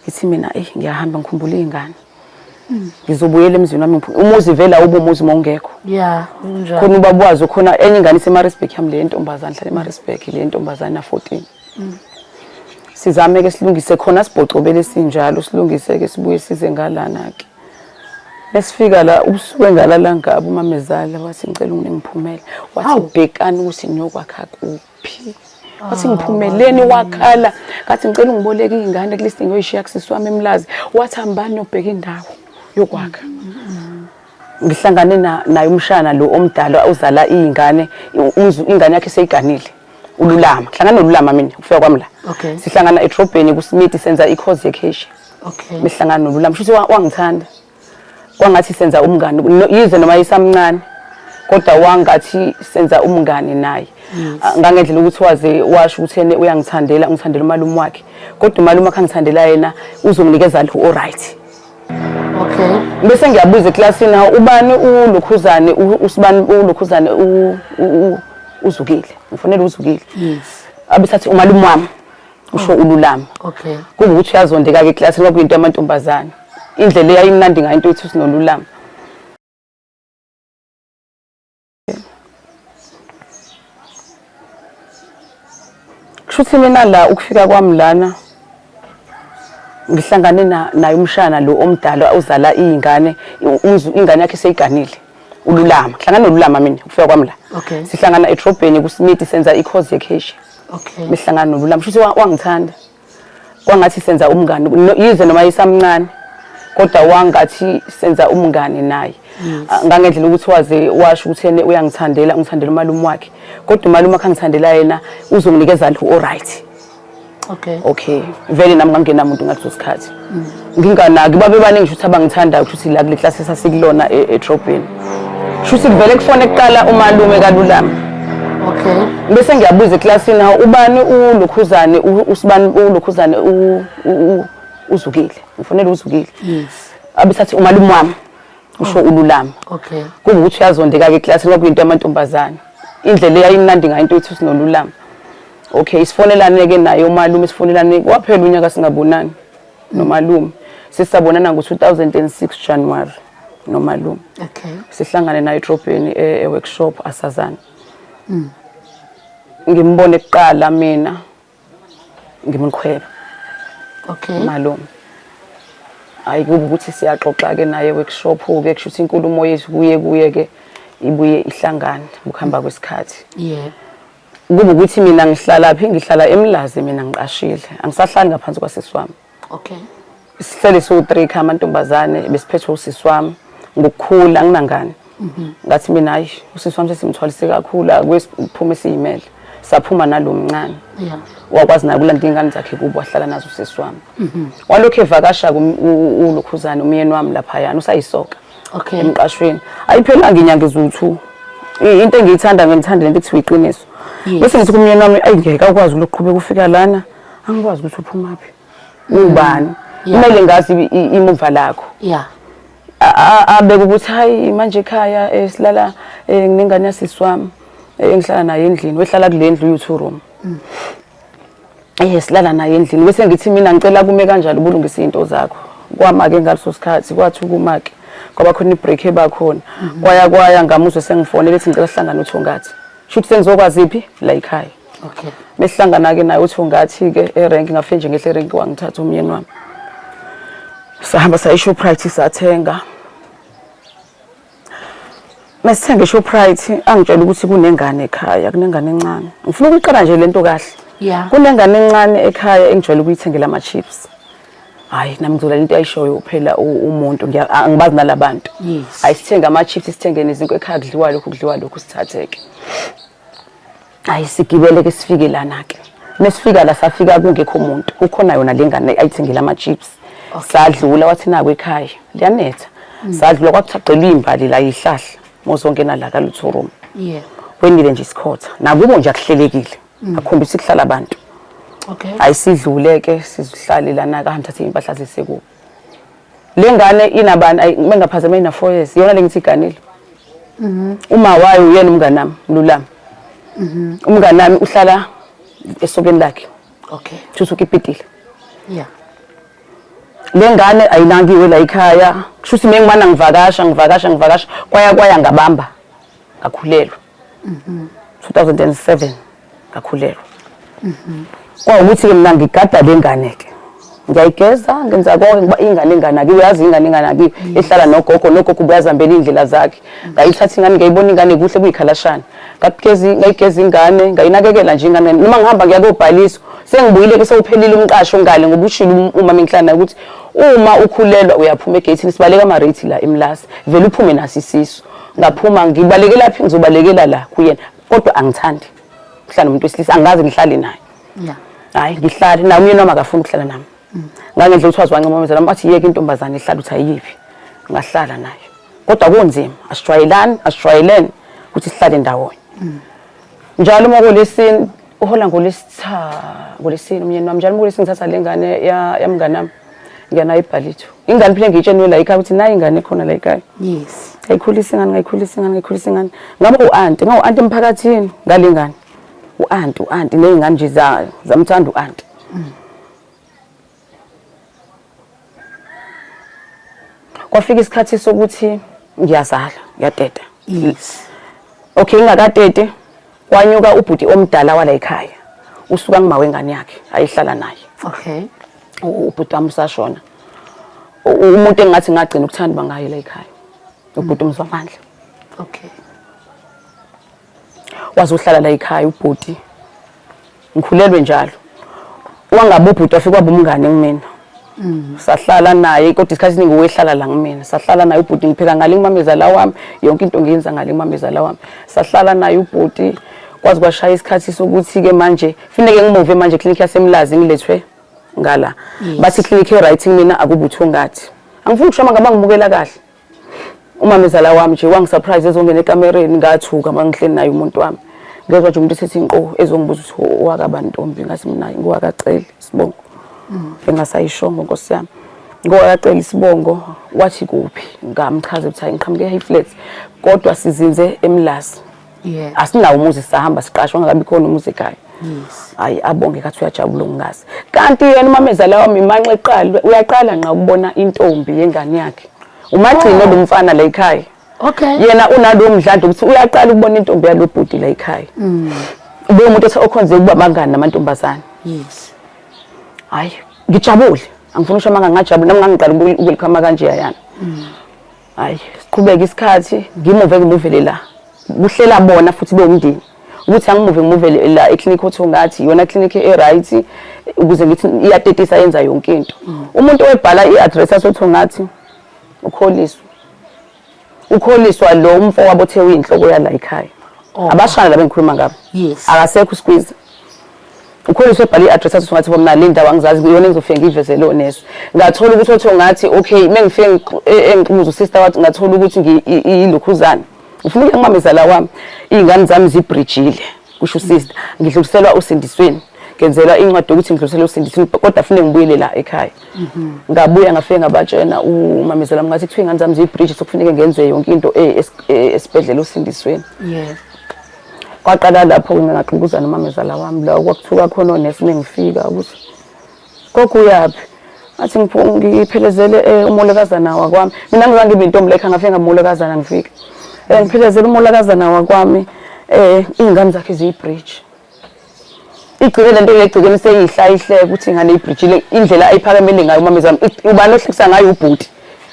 Ngithi mina eyi ngiyahamba ngikhumbula iy'ngane. Ngizobuyela emzini wami umuzi vele awube umuzi uma ungekho. Yeah, kunjalo. Khona ubaba wazo khona enye ingane iseMaritzburg yami le ntombazane hlala eMaritzburg le ntombazane na 14. Sizame ke silungise khona sibhocobele sinjalo silungise ke sibuye size ngalana ke. Esifika la ubusuku engalala ngabo umamezala wathi ngicela ungingiphumele. Wathi bhekani ukuthi niyokwakha kuphi. Wathi ngiphumeleni wakhala. Ngathi ngicela ungiboleke izingane kulist ngiyoyishiya kusisi wami eMlazi. Wathi hambani niyobheka indawo yokwakha. Ngihlangane naye umshana lo omdala ozala izingane, ingane yakhe seyiganile. Ululama. Hlangana nolulama mina ukufika kwami la. Okay. Sihlangana edrobheni kuSmith senza i-course ye-cashier. Okay. Mihlangana nolulama. Shuthi wangithanda. Kwangathi senza umngani yize noma isamncane kodwa wangathi senza umngani naye. Ngangendlela ukuthi waze washo ukuthi yena uyangithandela, ungithandela umalume wakhe. Kodwa umalume wakhe angithandela yena uzonginikeza lo oright. Okay. Bese ngiyabuza eklasini hawu ubani ulokhuzane usibani ulokhuzane uzukile. Ngifonela uzukile. Yes. Abesathi umalume wami usho ululama. Okay. Kuba ukuthi uyazondeka ke eklasini kwakuyinto yamantombazane. Indlela eyayimnandi ngayo into yethu sinolulama. Kushuthi mina la ukufika kwami lana ngihlangane naye umshana lo omdala ozala iy'ngane, ingane yakhe seyiganile ululama. Ngihlangana nolulama mina ukufika kwami la. Okay. Sihlangana edrobheni kuSmith senza i-course ye-cashier. Okay. Mihlangana nolulama. Kushuthi wangithanda. Kwangathi senza umngani yize noma isamncane kodwa wangathi senza umngani naye. Ngangendlela ukuthi waze washo ukuthi yena uyangithandela, ungithandela umalume wakhe. Kodwa umalume wakhe angithandela yena uzonginikeza lo oright. Okay. Okay. Vele nami ngangena muntu ngaleso sikhathi. Nginganaki babe baningi ukuthi abangithandayo ukuthi la kule class esasikulona edrobheni. Shuthi kuvele kufone kuqala umalume kaLulama. Okay. Bese ngiyabuza eklasini hawu ubani ulokhuzane usibani ulokhuzane uzukile. Ngifonela uzukile. Yes. Abesathi umalume wami usho ululama. Okay. Kuba ukuthi uyazondeka ke eklasini kwakuyinto yamantombazane. Indlela eyayimnandi ngayo into yethu sinolulama. Okay, sifonelane ke naye umalume sifonelane kwaphela unyaka singabonani nomalume. Sesabonana ngo-2006 January nomalume. Okay. Sihlangane naye edrobheni e-workshop asazana. Ngimbone kuqala mina ngimqhweba. Okay. Malume. Hayi kuba ukuthi siyaxoxa ke naye workshop ke kusho ukuthi inkulumo yethu kuye kuye ke ibuye ihlangane ukuhamba kwesikhathi. Yeah. Kuba ukuthi mina ngihlala phi ngihlala eMlazi mina ngiqashile angisahlali ngaphansi kwasisi wami. Okay. Sihlele siwu-3 khaya amantombazane besiphethwe usisi wami ngokukhula anginangane. Ngathi mina hayi usisi wami sesimthwalise kakhulu akuye siphume siyimele. Saphuma nalo mncane. Yeah. Wakwazi naye ukulanda iy'ngane zakhe kubo wahlala nazo usisi wami. Walokhu evakasha ulokhuzane umyeni wami laphayana usayisoka. Okay. Emqashweni. Ayiphelanga inyanga eziwu-2. Into engiyithanda ngimthanda lento ekuthiwa iqiniso. Yes. Bese ngithi kumyeni wami ayi ngeke akwazi ukuqhubeka ufika lana angikwazi ukuthi uphumaphi. Ubani? Yeah. Kumele ngazi imuva lakho. Yeah. Abeke ukuthi hayi manje ekhaya silala nginengane yasisi wami engihlala naye endlini wehlala kule ndlu u-2 room. Silala naye endlini bese ngithi mina ngicela kume kanjalo ubulungisa izinto zakho. Kwama ke ngaleso sikhathi kwathi ukuma ke kwaba khona ibreak ebakhona. Kwaya kwaya ngamuzwe sengifonela ethi ngicela sihlangane uThongathi. Shuthi sengizokwazi phi la ekhaya. Okay. Mesihlangana ke naye uThongathi ke erank ngafike nje ngehle erank wangithatha umyeni wami. Sahamba saya eShoprite sathenga. Mesithenga eShoprite angitshela ukuthi kunengane ekhaya, kunengane encane. Ngifuna ukuyiqala nje lento kahle. Yeah. Kunengane encane ekhaya engijwayele ukuyithengela ama chips. Hayi nami ngizolalela into ayishoyo phela umuntu angibazi nalabantu. Yes. Hayi sithenga ama chips sithenge nezinto ekhaya kudliwa lokhu kudliwa lokhu sithatheke. Hayi sigibele ke sifike lana ke. Mesifika la safika kungekho umuntu. Kukhona yona lengane ayithengela ama chips. Sadlula wathi naku ekhaya liyanetha. Sadlula kwakuthaqela izimbali la ihlahla. Mozongena la kalutho room. Yeah. Wenile nje isikhotha. Nakubo nje akuhlelekile. Akukhombisa ukuhlala abantu. Okay. Ayisidlule ke sizihlale lana ka hamthathe impahla zesekubo. Le ngane inabani mengaphazama ina 4 years. Yona lengithi iganile. Uma wayo uyena umngane nami, Lulama. Umngane nami uhlala esokeni lakhe. Okay. Thuthuka ipitile. Yeah. Le ngane ayinakiwe la ekhaya. Kusho ukuthi mengimana ngivakasha ngivakasha ngivakasha kwaya kwaya ngabamba ngakhulelwa. 2007 ngakhulelwa. Kwawukuthi-ke mina ngigada le ngane-ke ngiyayigeza ngenza konke ngoba ingane enganakiwe yazi ingane enganakiwe ehlala nogogo nogogo ubuyazihambela iy'ndlela zakhe ngayithatha ingane ngiyayibona ingane kuhle kuyikhalashana ngageza ngayigeza ingane ngayinakekela nje ingane noma ngihamba ngiya kobhaliswa sengibuyile ke sewuphelile umqasho ngale ngoba ushilo uma mengihlala naye ukuthi uma ukhulelwa uyaphuma egeyithini sibaleka ama-rate la emlazi vele uphume naso isisu ngaphuma ngibalekela phi ngizobalekela la kuyena kodwa angithandi ukuhlala nomuntu wesilisa angikaze ngihlale naye yeah hayi ngihlale naye umyeni wami akafuni ukuhlala nami ngangendlela ukuthi wazi wancomamezela wathi yeke intombazane ihlala uthi ayiphi ngahlala naye kodwa kunzima asijwayelani asijwayelene ukuthi sihlale ndawonye njalo uma kulesini uhola ngolesitha ngolesini umyeni wami njalo uma kulesini ngithatha le ngane yamngane wami ngiyanayo ibhalitho ingane phela ngiyitsheniwe la ekhaya ukuthi nayi ingane ekhona la ekhaya yes ngayikhulisa ingane ngayikhulisa ingane ngayikhulisa ingane ngabe u-anti ngawu-anti emphakathini ngale ngane u-anti u-anti ney'ngane nje zamthanda u-anti kwafika isikhathi sokuthi ngiyazala ngiyateta yes okay ingakatete kwanyuka ubhuti omdala wala ekhaya usuka ngima wengane yakhe ayihlala naye okay ubhuti wami usashona umuntu engathi ngagcina ukuthandwa ngaye la ekhaya ubhuti umzwamandla okay wazohlala la ekhaya ubhuti ngikhulelwe njalo wangabe ubhuti wafika waba umngane kumina sahlala naye kodwa isikhathi esiningi wehlala la kumina sahlala naye ubhuti ngipheka ngale ngimamezala wami yonke into ngiyenza ngale ngimamezala wami sahlala naye ubhuti kwaze kwashaya isikhathi sokuthi-ke manje funeke ngimuve manje eklinikhi yasemlazi ngilethwe ngala bathi iklinikhi e-right kumina akubuthungathi angifuni kusho amagama angimukela kahle umamezala wami nje wangisurprise ezongena ekamereni ngathuka uma ngihleli naye umuntu wami ngezwa nje umuntu esethi nqo ezongibuza ukuthi owakabantombi ngathi mina ngowakaceli isibongo engasayishongo nkosi yami ngowakaceli isibongo wathi kuphi ngamchaza ukuthi hayi ngiqhamuke eHigh kodwa sizinze eMlazi yeah asinawo umuzi sahamba siqashwa ngakabi khona umuzi ekhaya yes hayi abonge kathi uyajabula ungazi kanti yena umamezala wami imanxa eqala uyaqala nqa ukubona intombi yengane yakhe umagcino lo mfana la ekhaya okay yena unalowo mdlandla ukuthi uyaqala ukubona intombi yalo bhuti la ekhaya ube umuntu othi okhonze ukuba abangani namantombazane yes hayi ngijabule angifuni usho amanga ngajabula nami ngangiqala ukulikhama kanje yana hayi siqhubeka isikhathi ngimuve ngimuvele la kuhlela bona futhi bewumndeni ukuthi angimuve ngimuvele la eklinikhi othongathi iyona klinikhi e-right ukuze ngithi iyatetisa yenza yonke into umuntu owebhala i-address yasothongathi ukholiswa ukholiswa lo umfowabo othe uyinhloko yala ekhaya Oh. abashana laba engikhuluma ngabo Yes. akasekho usqueeze ukholiswe ebhala i-address athi ngathi mina le ndawo angizazi iyona engizofike ngiyivezele onesi ngathola ukuthi othiwa ngathi okay uma ngifike engixubuza usister wathi ngathola ukuthi ilokhuzana ngifuna ukuya kumamezala wami iy'ngane zami zibridgile kusho usister ngidluliselwa usindisweni ngenzelwa incwadi yokuthi ngidluliselwe usindisweni kodwa funeke ngibuyele la ekhaya ngabuya ngafike ngabatshena umamezala wami ngathi kuthiwa iy'ngane zami ziyibridge sokufuneke ngenze yonke into esibhedlela usindisweni yeah kwaqala lapho ngingaqhubuzana nomamezala wami la kwakuthuka khona onesi mengifika ukuthi gogo uyaphi ngathi ngiphelezele umolokazana wakwami mina ngizange ngibe intombi lekha ngafike ngamolokazana ngifika ngiphelezele umolokazana wakwami iy'ngane zakhe ziyi-bridge igcine lento yegcikeni seyihla ihleke ukuthi ingane ibridgile indlela ayiphakamele ngayo umamezala ubani ohlekisa ngayo ubhuti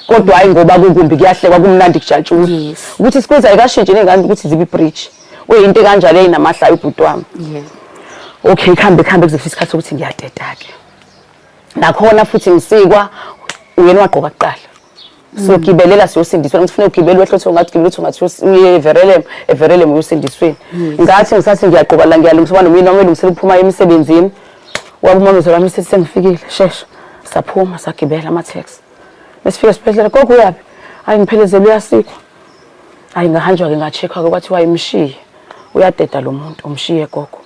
kodwa hayi ngoba kukumbi kuyahlekwa kumnandi kujatshulwa Yes. ukuthi sikwenza ayikashintshi ney'ngane ukuthi zibe ibridge uyinto ekanjalo eyinamahlaya ubhuti wami yeah okay kuhambe kuhambe kuze kufike isikhathi sokuthi ngiyateta-ke nakhona futhi ngisikwa uyena wagqoka kuqala siyogibelela siyosindiswa ngithi funa ugibele wehle uthi ungathi gibela uthi ungathi uye everelem everelem uyosindisweni ngathi ngisathi ngiyagqoka la ngiyalungisa uba nomyeni wami elungisela ukuphuma emsebenzini waba umamezala wami sethi sengifikile shesha saphuma sagibela ama-taxi mesifika esibhedlela gogo uyaphi hayi ngiphelezele uyasikwa hayi ngahanjwa-ke nga-check-wa-ke kwathiwa imshiye uyadeda lo muntu umshiye gogo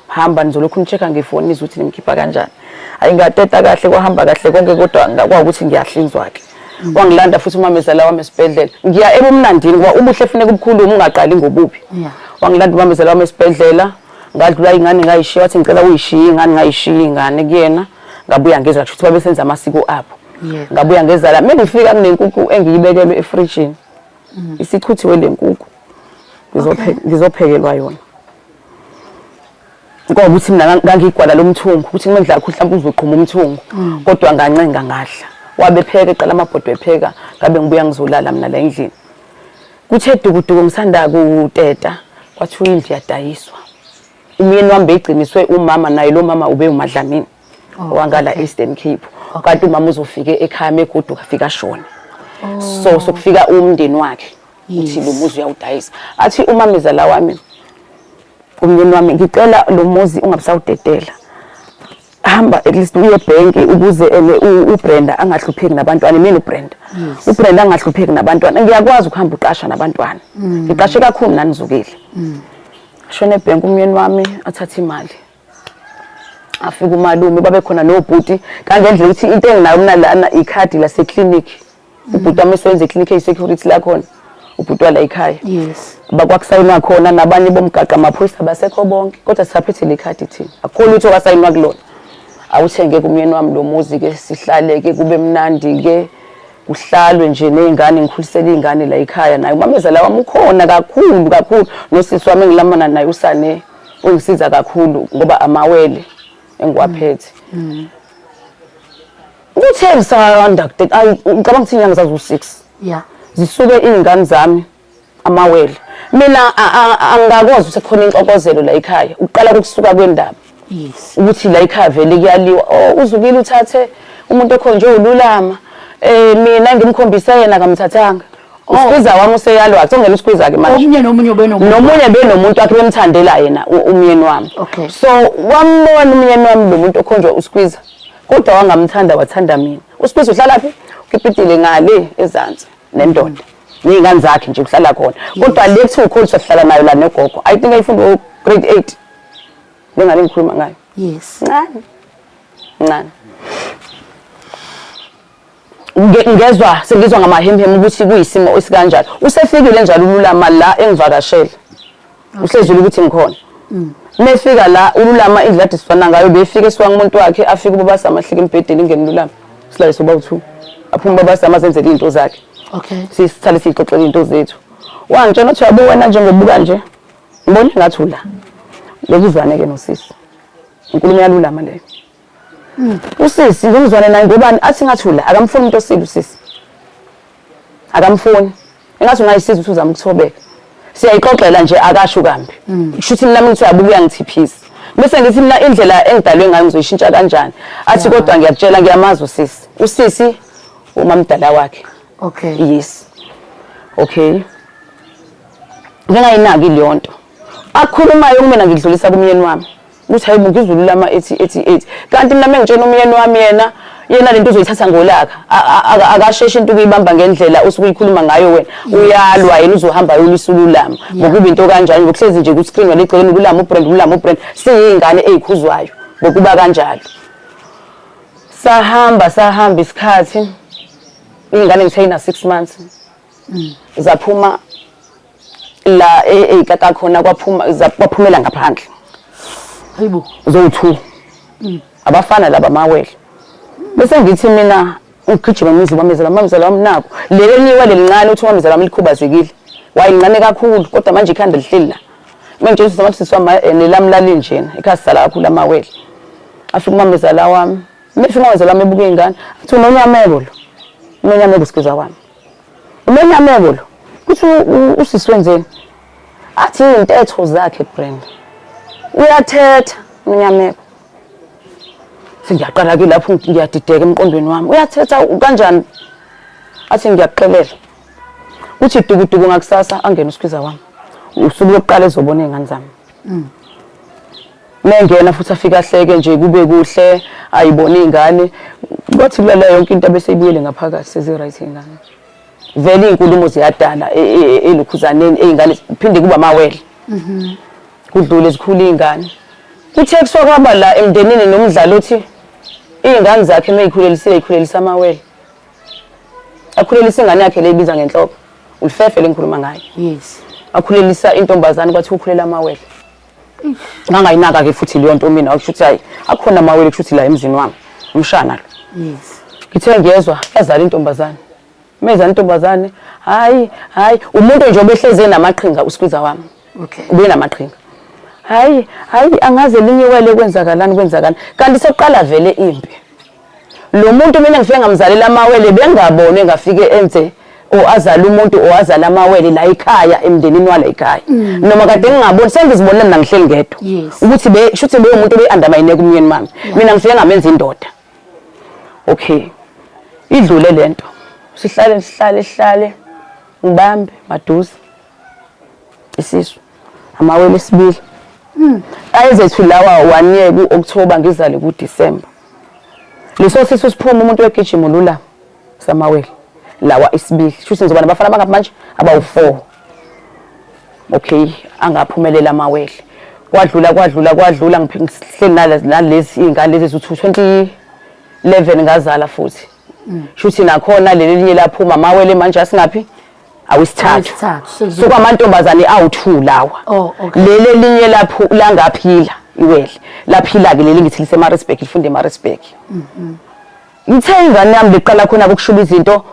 hamba nizolokhu ni-check-a ngefoni nizwe ukuthi nimkhipha kanjani hayi ngateta kahle kwahamba kahle konke kodwa kwawukuthi ngiyahlinzwa-ke wangilanda futhi umamezala wami esibhedlela ngiya ebumnandini ngoba ubuhle funeka ubukhulume ungaqali ngobubi Yeah. wangilanda umamezala wami esibhedlela ngadlula ingane ngayishiya wathi ngicela uyishiye ingane ngayishiya ingane kuyena ngabuya ngezwa kusho ukuthi babesenza amasiko abo Ngabuya ngezala mengifika kunenkukhu engiyibekelwe efrijini. Isichuthiwe le nkukhu. Ngizophekelwa yona. Ngoba ukuthi mina ngangigwala lomthungo ukuthi uma ngidla kakhulu mhlawumbe uzoqhuma umthungo. Kodwa ngancenga ngadla. Wabe pheka eqala amabhodwe epheka ngabe ngibuya ngizolala mina la endlini. Kuthe dukuduku ngisanda kuteta kwathiwa indlu yadayiswa. Umyeni wami beyigciniswe umama naye lo mama ube uMadlamini. Oh, wangala okay. Eastern Cape. Kanti umama uzofike ekhaya megoduka afika ashone. Oh. So sokufika umndeni wakhe uthi lo muzi uyawudayisa. Athi umamezala wami umyeni wami ngicela lo muzi ungabusawudedela. Hamba at least uye ebhenki ukuze ene uBrenda angahlupheki nabantwana mina uBrenda. UBrenda angahlupheki nabantwana. Ngiyakwazi ukuhamba uqasha nabantwana. Ngiqashe kakhulu nanizukile. Shona ebhenki umyeni wami athathe imali. Afika umalume babe khona nobhuti kangendlela ukuthi into enginayo mina lana ikhadi lase-clinic. Ubhuti wami esebenza eclinic eyi-security lakhona. Ubhuti wala ekhaya. Yes. Bakwakusayinwa khona nabanye bomgaqa amaphoyisa basekho bonke kodwa sisaphethe le khadi thina. Akukho lutho kwasayinwa kulona. Awuthenge kumyeni wami lo muzi ke sihlale ke kube mnandi ke kuhlalwe nje nezingane ngikhulisele izingane la ekhaya naye umamezala wami ukhona kakhulu kakhulu nosisi wami engilamana naye usane ungisiza kakhulu ngoba amawele engiwaphethe. Kuthe ngisanda kuteta ayi ngicabanga ukuthi inyanga zazu-6. Yeah. Zisuke izingane zami amawele. Mina angikakwazi ukuthi khona inxokozelo la ekhaya. Uqala ukusuka kwendaba. Yes. Ukuthi la ekhaya vele kuyaliwa. Oh uzukile uthathe umuntu okhonje ululama. Mina ngimkhombise yena akamthathanga. Uskwiza wami useyalwa, songena uskwiza ke manje. Omunye nomunye ubenomuntu. Nomunye benomuntu wakhe bemthandela yena umyeni wami. Okay. So wambona umyeni wami lo muntu okhonjwa uskwiza. Kodwa wangamthanda wathanda mina. Uskwiza uhlala phi? Ukipitile ngale ezansi nendoda. Nezingane zakhe nje uhlala khona. Kodwa le kuthiwa ukholiswa sihlala nayo la nogogo. I think ayifunda grade 8. Lengane ngikhuluma ngayo. Yes. Ncane. Ncane. Ngezwa sengizwa ngamahemhem ukuthi kuyisimo esikanjalo. Usefikile njalo ululama la engivakashela. Uhlezile ukuthi ngikhona. Mefika la ululama indlela ade sifana ngayo befika esiwanga umuntu wakhe afike ubaba samahlika embhedeni ingene ululama. Silale soba u2. Aphuma ubaba samazenzela izinto zakhe. Okay. Sisithale sixoxela izinto zethu. Wangitshela ukuthi uyabo wena njengobuka nje. Ngibona ngathi ula. Bekuzwane ke nosisi. Inkulumo yalulama leyo. Usisi ngimzwane naye ngobani athi ngathi ula akamfuni umuntu osile usisi. Akamfuni. Engathi ungayisiza ukuthi uzama ukuthobeka. Siyayixoxela nje akasho kambi. Kusho ukuthi mina ngithi uyabuka uyangithiphisa. Bese ngithi mina indlela engidalwe ngayo ngizoyishintsha kanjani. Athi kodwa ngiyakutshela ngiyamazi usisi. Usisi umamdala wakhe. Okay. Yes. Okay. Ngingayinaki leyo nto. Akhulumayo kumina ngidlulisa kumyeni wami. Ukuthi hayibo ngizululama ethi ethi ethi. Kanti mina mengitshela umyeni wami yena yena lento uzoyithatha ngolaka. Akasheshi into ukuyibamba ngendlela osuke uyikhuluma ngayo wena. Uyalwa yena uzohamba ayolwisa ululama. Ngokuba into kanjani ngokuhlezi nje ku screen walegcekeni ululama ubrand ululama ubrand siyingane ezikhuzwayo ngokuba kanjalo. Sahamba sahamba isikhathi. Ingane ngithe ina 6 months. Zaphuma la eyikaka khona kwaphuma kwaphumela ngaphandle. Hayibo. Zowu2. Abafana laba mawele. Bese ngithi mina ugijima emizini wamezala mamzala wami nako. Leli liwa lelincane uthi mamzala wami likhubazekile. Wayincane kakhulu kodwa manje ikhanda lihleli la. Manje nje samathi sisi wami nelami lalinjena. Ekhaya sisala kakhulu amawele. Afika umamezala wami. Mefika umamezala wami ebuka ingane. Athi unonyameko lo. Unonyameko sikiza wami. Unonyameko lo. Kuthi usisi wenzeni? Athi intetho zakhe Brenda. Uyathetha unyameko. Sengiyaqala ke lapho ngiyadideka emqondweni wami. Uyathetha kanjani? Athi ngiyakuxelela. Kuthi dukuduku ngakusasa angene usikwiza wami. Usuku lokuqala ezobona izingane zami. Mengena futhi afike ahleke nje kube kuhle ayibone izingane. Kwathi kulala yonke into abese ibuyele ngaphakathi sezi right izingane. Vele izinkulumo ziyadala elukhuzaneni ezingane phinde kuba amawele. Kudlule zikhula izingane. Kuthe kusuka kwaba la emndenini nomdlalo othi izingane zakhe meyikhulelisile ikhulelisa amawele. Akhulelisa ingane yakhe leyibiza ngenhloko. Ulifefe lengikhuluma ngayo. Yes. Akhulelisa intombazane kwathi ukhulela amawele. Ngangayinaka ke futhi leyo nto mina wakusho ukuthi hayi akhona amawele kusho ukuthi la emzini wami. Umshana lo. Yes. Ngithe ngiyezwa yazala intombazane. Meza intombazane, hayi hayi umuntu nje obehleze namaqhinga usikwiza wami. Okay. Ubuye namaqhinga. Hayi hayi angaze elinye iwele kwenzakalani kwenzakalani. Kanti sekuqala vele impi. Lo muntu mina ngifike ngamzalela amawele bengaboni engafike enze o azala umuntu o azala amawele la ekhaya emndenini wala ekhaya. Noma kade ngingaboni sengizibonela mina ngihleli ngedwa. Ukuthi be shuthi be umuntu obe undermine kumyeni wami. Mina ngifike ngamenza indoda. Okay. Idlule lento. Sihlale sihlale sihlale ngibambe maduze. Isisu. Amawele esibili. Ayezethu lawa one year ku-October ngizale ku-December. Leso sisu siphuma umuntu wegijima lula samawele. Lawa isibili. Shuthi ngizoba nabafana abangaphi manje? Abawu-4. Okay, angaphumelela amawele. Kwadlula kwadlula kwadlula ngihleli nalezi iy'ngane lezi eziwu 2011 ngazala futhi. Shuthi nakhona leli linye laphuma amawele manje asingaphi? Awisithathu. Awisithathu, So kwamantombazane awu-2 lawa. Oh, okay. Leli elinye lapho langaphila iwele. Laphila ke leli ngithi lise Maritzburg lifunde eMaritzburg. Ngithe ingane yami beqala khona ukushuba izinto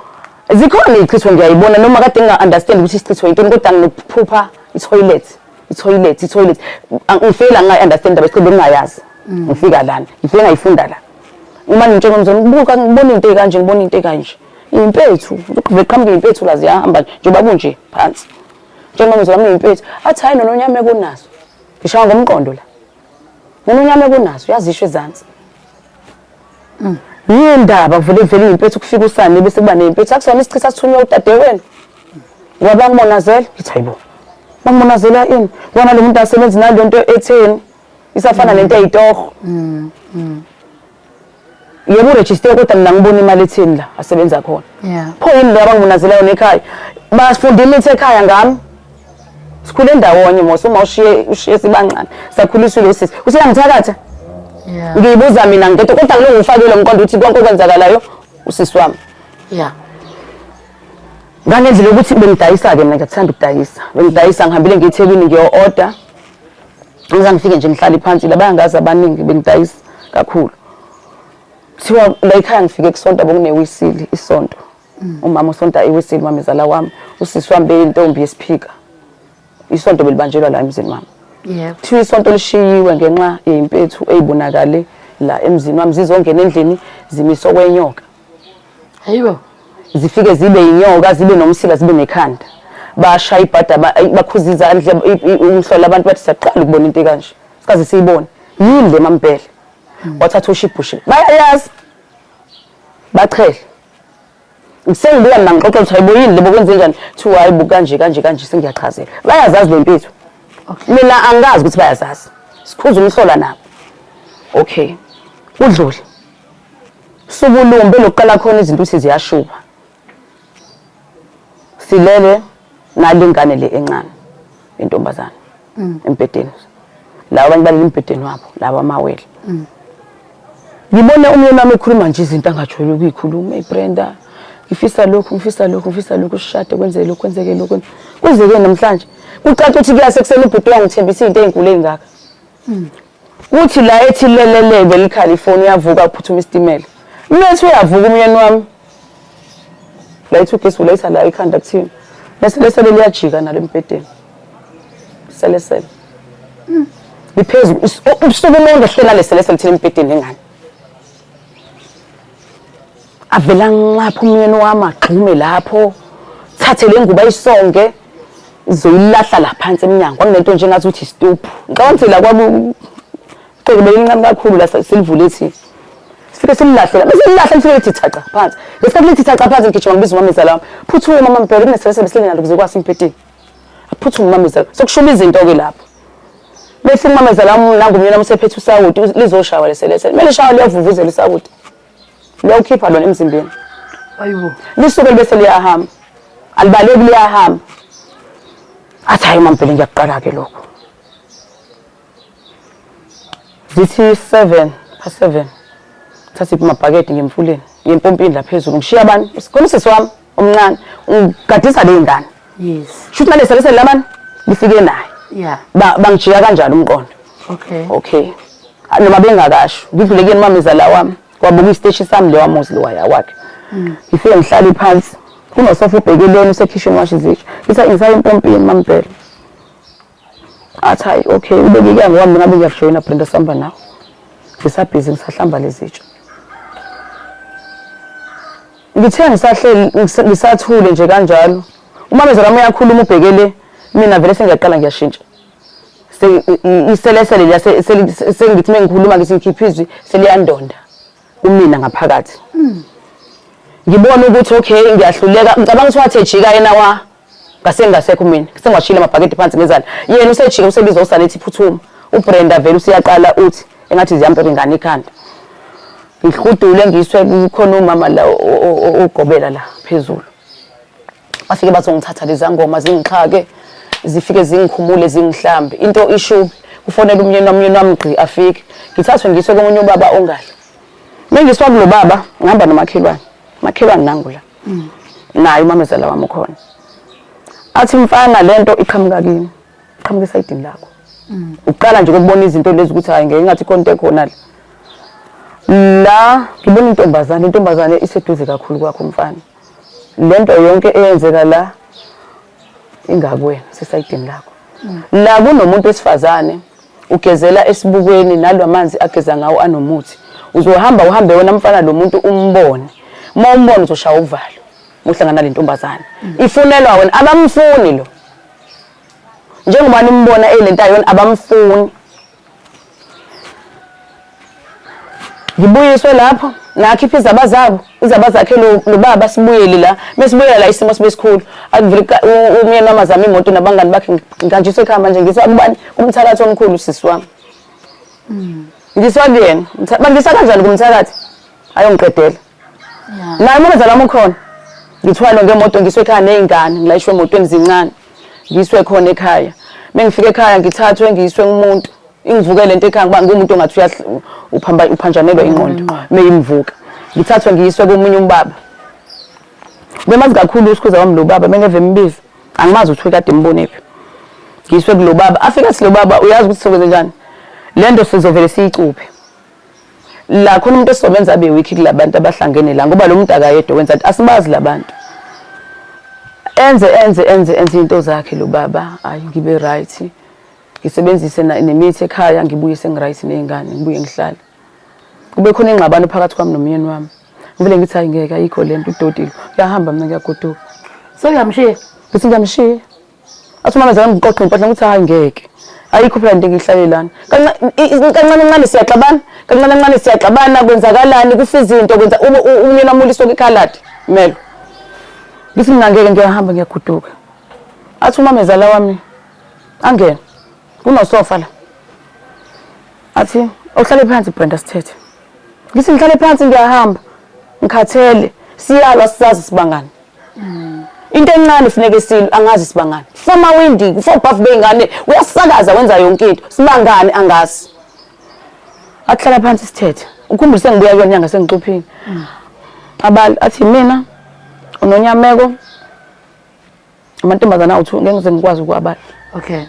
zikhona izichitho ngiyayibona noma kade nginga understand ukuthi isichitho yintoni kodwa nginokuphupha i-toilet i-toilet i-toilet ngifela ngingayi understand indaba yesichitho bengingayazi ngifika lana ngifike ngayifunda la uma ngitshela umzali ngibuka ngibona into ekanje ngibona into ekanje impethu beqhamuka impethu la ziyahamba njengoba kunje phansi njengoba umzali wami impethu athi hayi nononyameko unazo ngishaya ngomqondo la nononyameko unazo uyazisho ezansi. Yindaba kuvele vele impethu kufika usane bese kuba nempethu akusona isichitha sithunywa udadewenu. Ngoba bangimonazela ngithi hayibo. Bangimonazela ini? Ngoba lo muntu asebenzi nalento etheni isafana nento eyitoho. Yebo uregister kodwa mina ngibona imali etheni la asebenza khona. Pho yini le abangimonazela yona ekhaya? Bafunda imithi ekhaya ngami. Sikhule ndawonye mos uma ushiye ushiye sibancane. Sakhuliswa lo sisi. Useyangithakatha? Yeah. Ngiyibuza mina ngedwa kodwa ngilokhu ngifakele umqondo ukuthi konke okwenzakalayo usisi wami. Yeah. Ngangendlela yokuthi bengidayisa-ke mina ngiyakuthanda ukudayisa. Bengidayisa ngihambile ngiye eThekwini ngiyo-order. Ngize ngifike nje ngihlale phansi la bayangazi abaningi bengidayisa kakhulu. Kuthiwa la ekhaya ngifike kusonto bokunewisili isonto. Umama usonta iwisili mamezala wami, usisi wami beyintombi yesiphika. Isonto belibanjelwa la emzini wami. Yebo. Kuthiwa isonto lishiyiwe ngenxa yeyimpethu eyibonakale la emzini wami zizongena endlini zimise okwenyoka. Hayibo. Zifike zibe yinyoka, zibe nomsila, zibe nekhanda. Bashaya ibhada bakhuza izandla umhlola abantu bathi siyaqala ukubona into ekanje. Sikaze siyibone. Yini le mampela? Wathatha ushibhushi. Bayayazi. Bachele. Sengibuya mina ngixoxa ukuthi hayibo yini lebo kwenze njani? Kuthiwa hayibo kanje kanje kanje sengiyachazela. Bayazazi le mpethu. Okay. Mina angazi ukuthi bayazazi. Sikhuza umhlola nabo. Okay. Kudlule. Sukulumbe lokuqala khona izinto ukuthi ziyashuba. Silele nalengane le encane intombazane embhedeni. Laba abanye balele embhedeni wabo, laba amawele. Ngibone umyeni wami ekhuluma nje izinto angajwayele ukuyikhuluma. Hey Brenda, ngifisa lokhu, ngifisa lokhu, ngifisa lokhu, sishade kwenzeke lokhu, kwenzeke lokhu. Kwenzeke namhlanje. Kucaca ukuthi kuyase kuseni ubhuti wangithembisa izinto ezinkulu ezingaka. Kuthi la ethi lelele belikhala ifoni uyavuka uphuthuma isitimela. Mlethu uyavuka umyeni wami. La ethi ugesi ulayitha la ikhanda kuthini. Bese lesele liyajika nalo embhedeni. Sele sele. Liphezulu ubusuku umuntu ehlela lesele selithini embhedeni lengane. Avela nxapha umyeni wami agxume lapho. Thathe le ngubo ayisonge izoyilahla la phansi emnyango. Kwakunento nje engathi ukuthi isituphu. Ngicabanga ukuthi la kwaku ceke belincane kakhulu la silivule thina. Sifike simlahle la. Bese lilahle lifike lithi thaqa phansi. Ngesikhathi lithi thaqa phansi ngigijima ngibiza umamezala wami. Phuthume mama mbheke kuneselesele besilele nalo kuze kwase embhedeni. Aphuthume umamezala. Sokushuma izinto ke lapho. Bese umamezala wami nangu umyeni wami usephethe usawoti lizoshawa leselesele. Kumele shawa liyavuvuzela isawoti. Liyawukhipha lona emzimbeni. Hayibo. Lisuke bese liyahamba. Alibaleki liyahamba. Athi hayi mampela ngiyakuqala ke lokho. Zithi 7 past 7. Thatha amabhakede ngemfuleni, ngempompini la phezulu. Ngishiya abantu, khona usisi wami omncane, ungigadisa le ngane. Yes. Shuthi nalesa lesa labani lifike naye. Yeah. Bangijika kanjalo umqondo. Okay. Okay. Noma bengakasho, ngidlule kuyena umamezala wami. Kwabuka isiteshi sami lewa muzi lowaya wakhe. Ngifike ngihlale phansi. Kunosofa ubhekeleni usekhishini washa izitsha. Ngithi ngisaya empompini mampela. Athi hayi okay ubekike ngoba ngabe ngiyakujoyina Brenda sihamba nawe. Ngisabhizi ngisahlamba lezitsha. Ngithe ngisahleli ngisathule nje kanjalo. Umamezala wami uyakhuluma ubhekele mina vele sengiyaqala ngiyashintsha. Iselesele liya sengithi mengikhuluma ngithi ngikhipha izwi seliyandonda kumina ngaphakathi. Ngibona ukuthi okay ngiyahluleka ngicabanga ukuthi wathi ejika yena wa ngase ngingasekho mina sengiwashile amabhakede phansi ngezandla yena usejika usebiza usane ethi phuthuma uBrenda vele usiyaqala uthi engathi ziyampela ingane ikhanda ngihudule ngiswe kukhona umama la ogobela la phezulu bafike bazongithatha lezangoma zingixhake zifike zingikhumule zingihlambe into ishubi kufonela umyeni wami umyeni wami gqi afike ngithathwe ngiswe komunye ubaba ongahle mengiswa kulo baba ngihamba nomakhelwane makhelwane nangu la naye umamezala wami ukhona athi mfana lento iqhamuka kimi iqhamuka esayidini lakho uqala nje ukubona izinto lezi ukuthi hayi ngeke ngathi khona into ekhona la la ngibona intombazane intombazane iseduze kakhulu kwakho mfana lento yonke eyenzeka la ingakuwena sesayidini lakho la kunomuntu wesifazane ugezela esibukweni nalwamanzi ageza ngawo anomuthi uzohamba uhambe wena mfana lo muntu umbone uma umbona uzoshaya uvalo uhlangana nale ntombazane ifunelwa wena abamfuni lo njengoba nimbona eyilento ayona abamfuni ngibuyiswe lapho ngakhipha izaba zabo izaba zakhe lo baba sibuyele la mesibuyela la isimo sibe sikhulu akuvele umyeni wami azama imoto nabangani bakhe ngihanjiswe ekhaya manje ngiswa kubani kumthakathi omkhulu sisi wami ngiswa kuyena bangisa kanjani kumthakathi ayongiqedela naye umamezala wami ukhona ngithwalwe ngemoto ngiswe ekhaya ney'ngane ngilayishwe emotweni zincane ngiswe khona ekhaya mengifika ekhaya ngithathwe ngiyiswe kumuntu ingivuke lento ekhaya ngoba ngumuntu ongathi uphanjanelwa ingqondo meyimvuka ngithathwe ngiyiswe komunye umbaba bemazi kakhulu usikhuza wami lo baba bengeve embiza angimazi ukuthi kade mbonephi ngiyiswe kulo baba afika athi lo baba uyazi ukuthi sokwenze njani le nto sizovele siyicuphe la khona umuntu esizomenza abe weak kulabantu abahlangene la ngoba lo muntu akayedwa wenza asibazi labantu enze enze enze enze into zakhe lo baba hayi ngibe right ngisebenzise nemithi ekhaya ngibuye sengiright nezingane ngibuye ngihlale kube khona ingxabano phakathi kwami nomyeni wami ngivele ngithi hayi ngeke ayikho lento udodile ngiyahamba mina ngiyagoduka sengiyamshiya ngithi ngiyamshiya athi umama zami ngiqoqa impahla ngithi hayi ngeke ayikho phela into engiyihlalelana kancane kancane siyaxabana kancane kancane siyaxabana kwenzakalani kufa izinto kwenza umyeni wami uliswa kwikhaladi melo ngithi mina ngeke ngiyahamba ngiyagoduka athi umamezala wami angene kunosofa la athi awuhlale phansi Brenda sithethe ngithi ngihlale phansi ngiyahamba ngikhathele siyalwa sisazi sibangani into encane funeka isilo angazi sibangani foma windi kufo bhafu beyingane uyasakaza wenza yonke into sibangani angazi ahlala phansi sithethe ukhumbule sengibuya kuyona nyanga sengicuphile abali athi mina unonyameko amantombazane awu-two ngeke ngize ngikwazi ukuwabala okay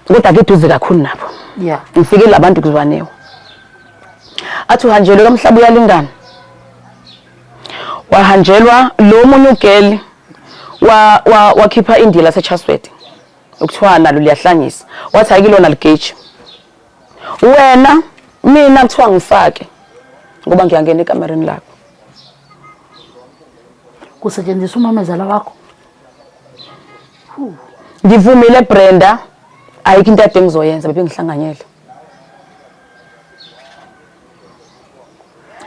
kodwa ke duze kakhulu nabo yeah ngifike labantu kuzwanewo athi uhanjelwe kamhlaba uyalingana wahanjelwa lo munye ugeli wakhipha indiya laseChatsworth okuthiwa nalo liyahlanyisa wathi hayi kulona ligeji wena mina kuthiwa ngifake ngoba ngiyangena ekamereni lakho Kusetshenziswa umamezala wakho. Ngivumile Brenda, ayikho into ade ngizoyenza bebengihlanganyela.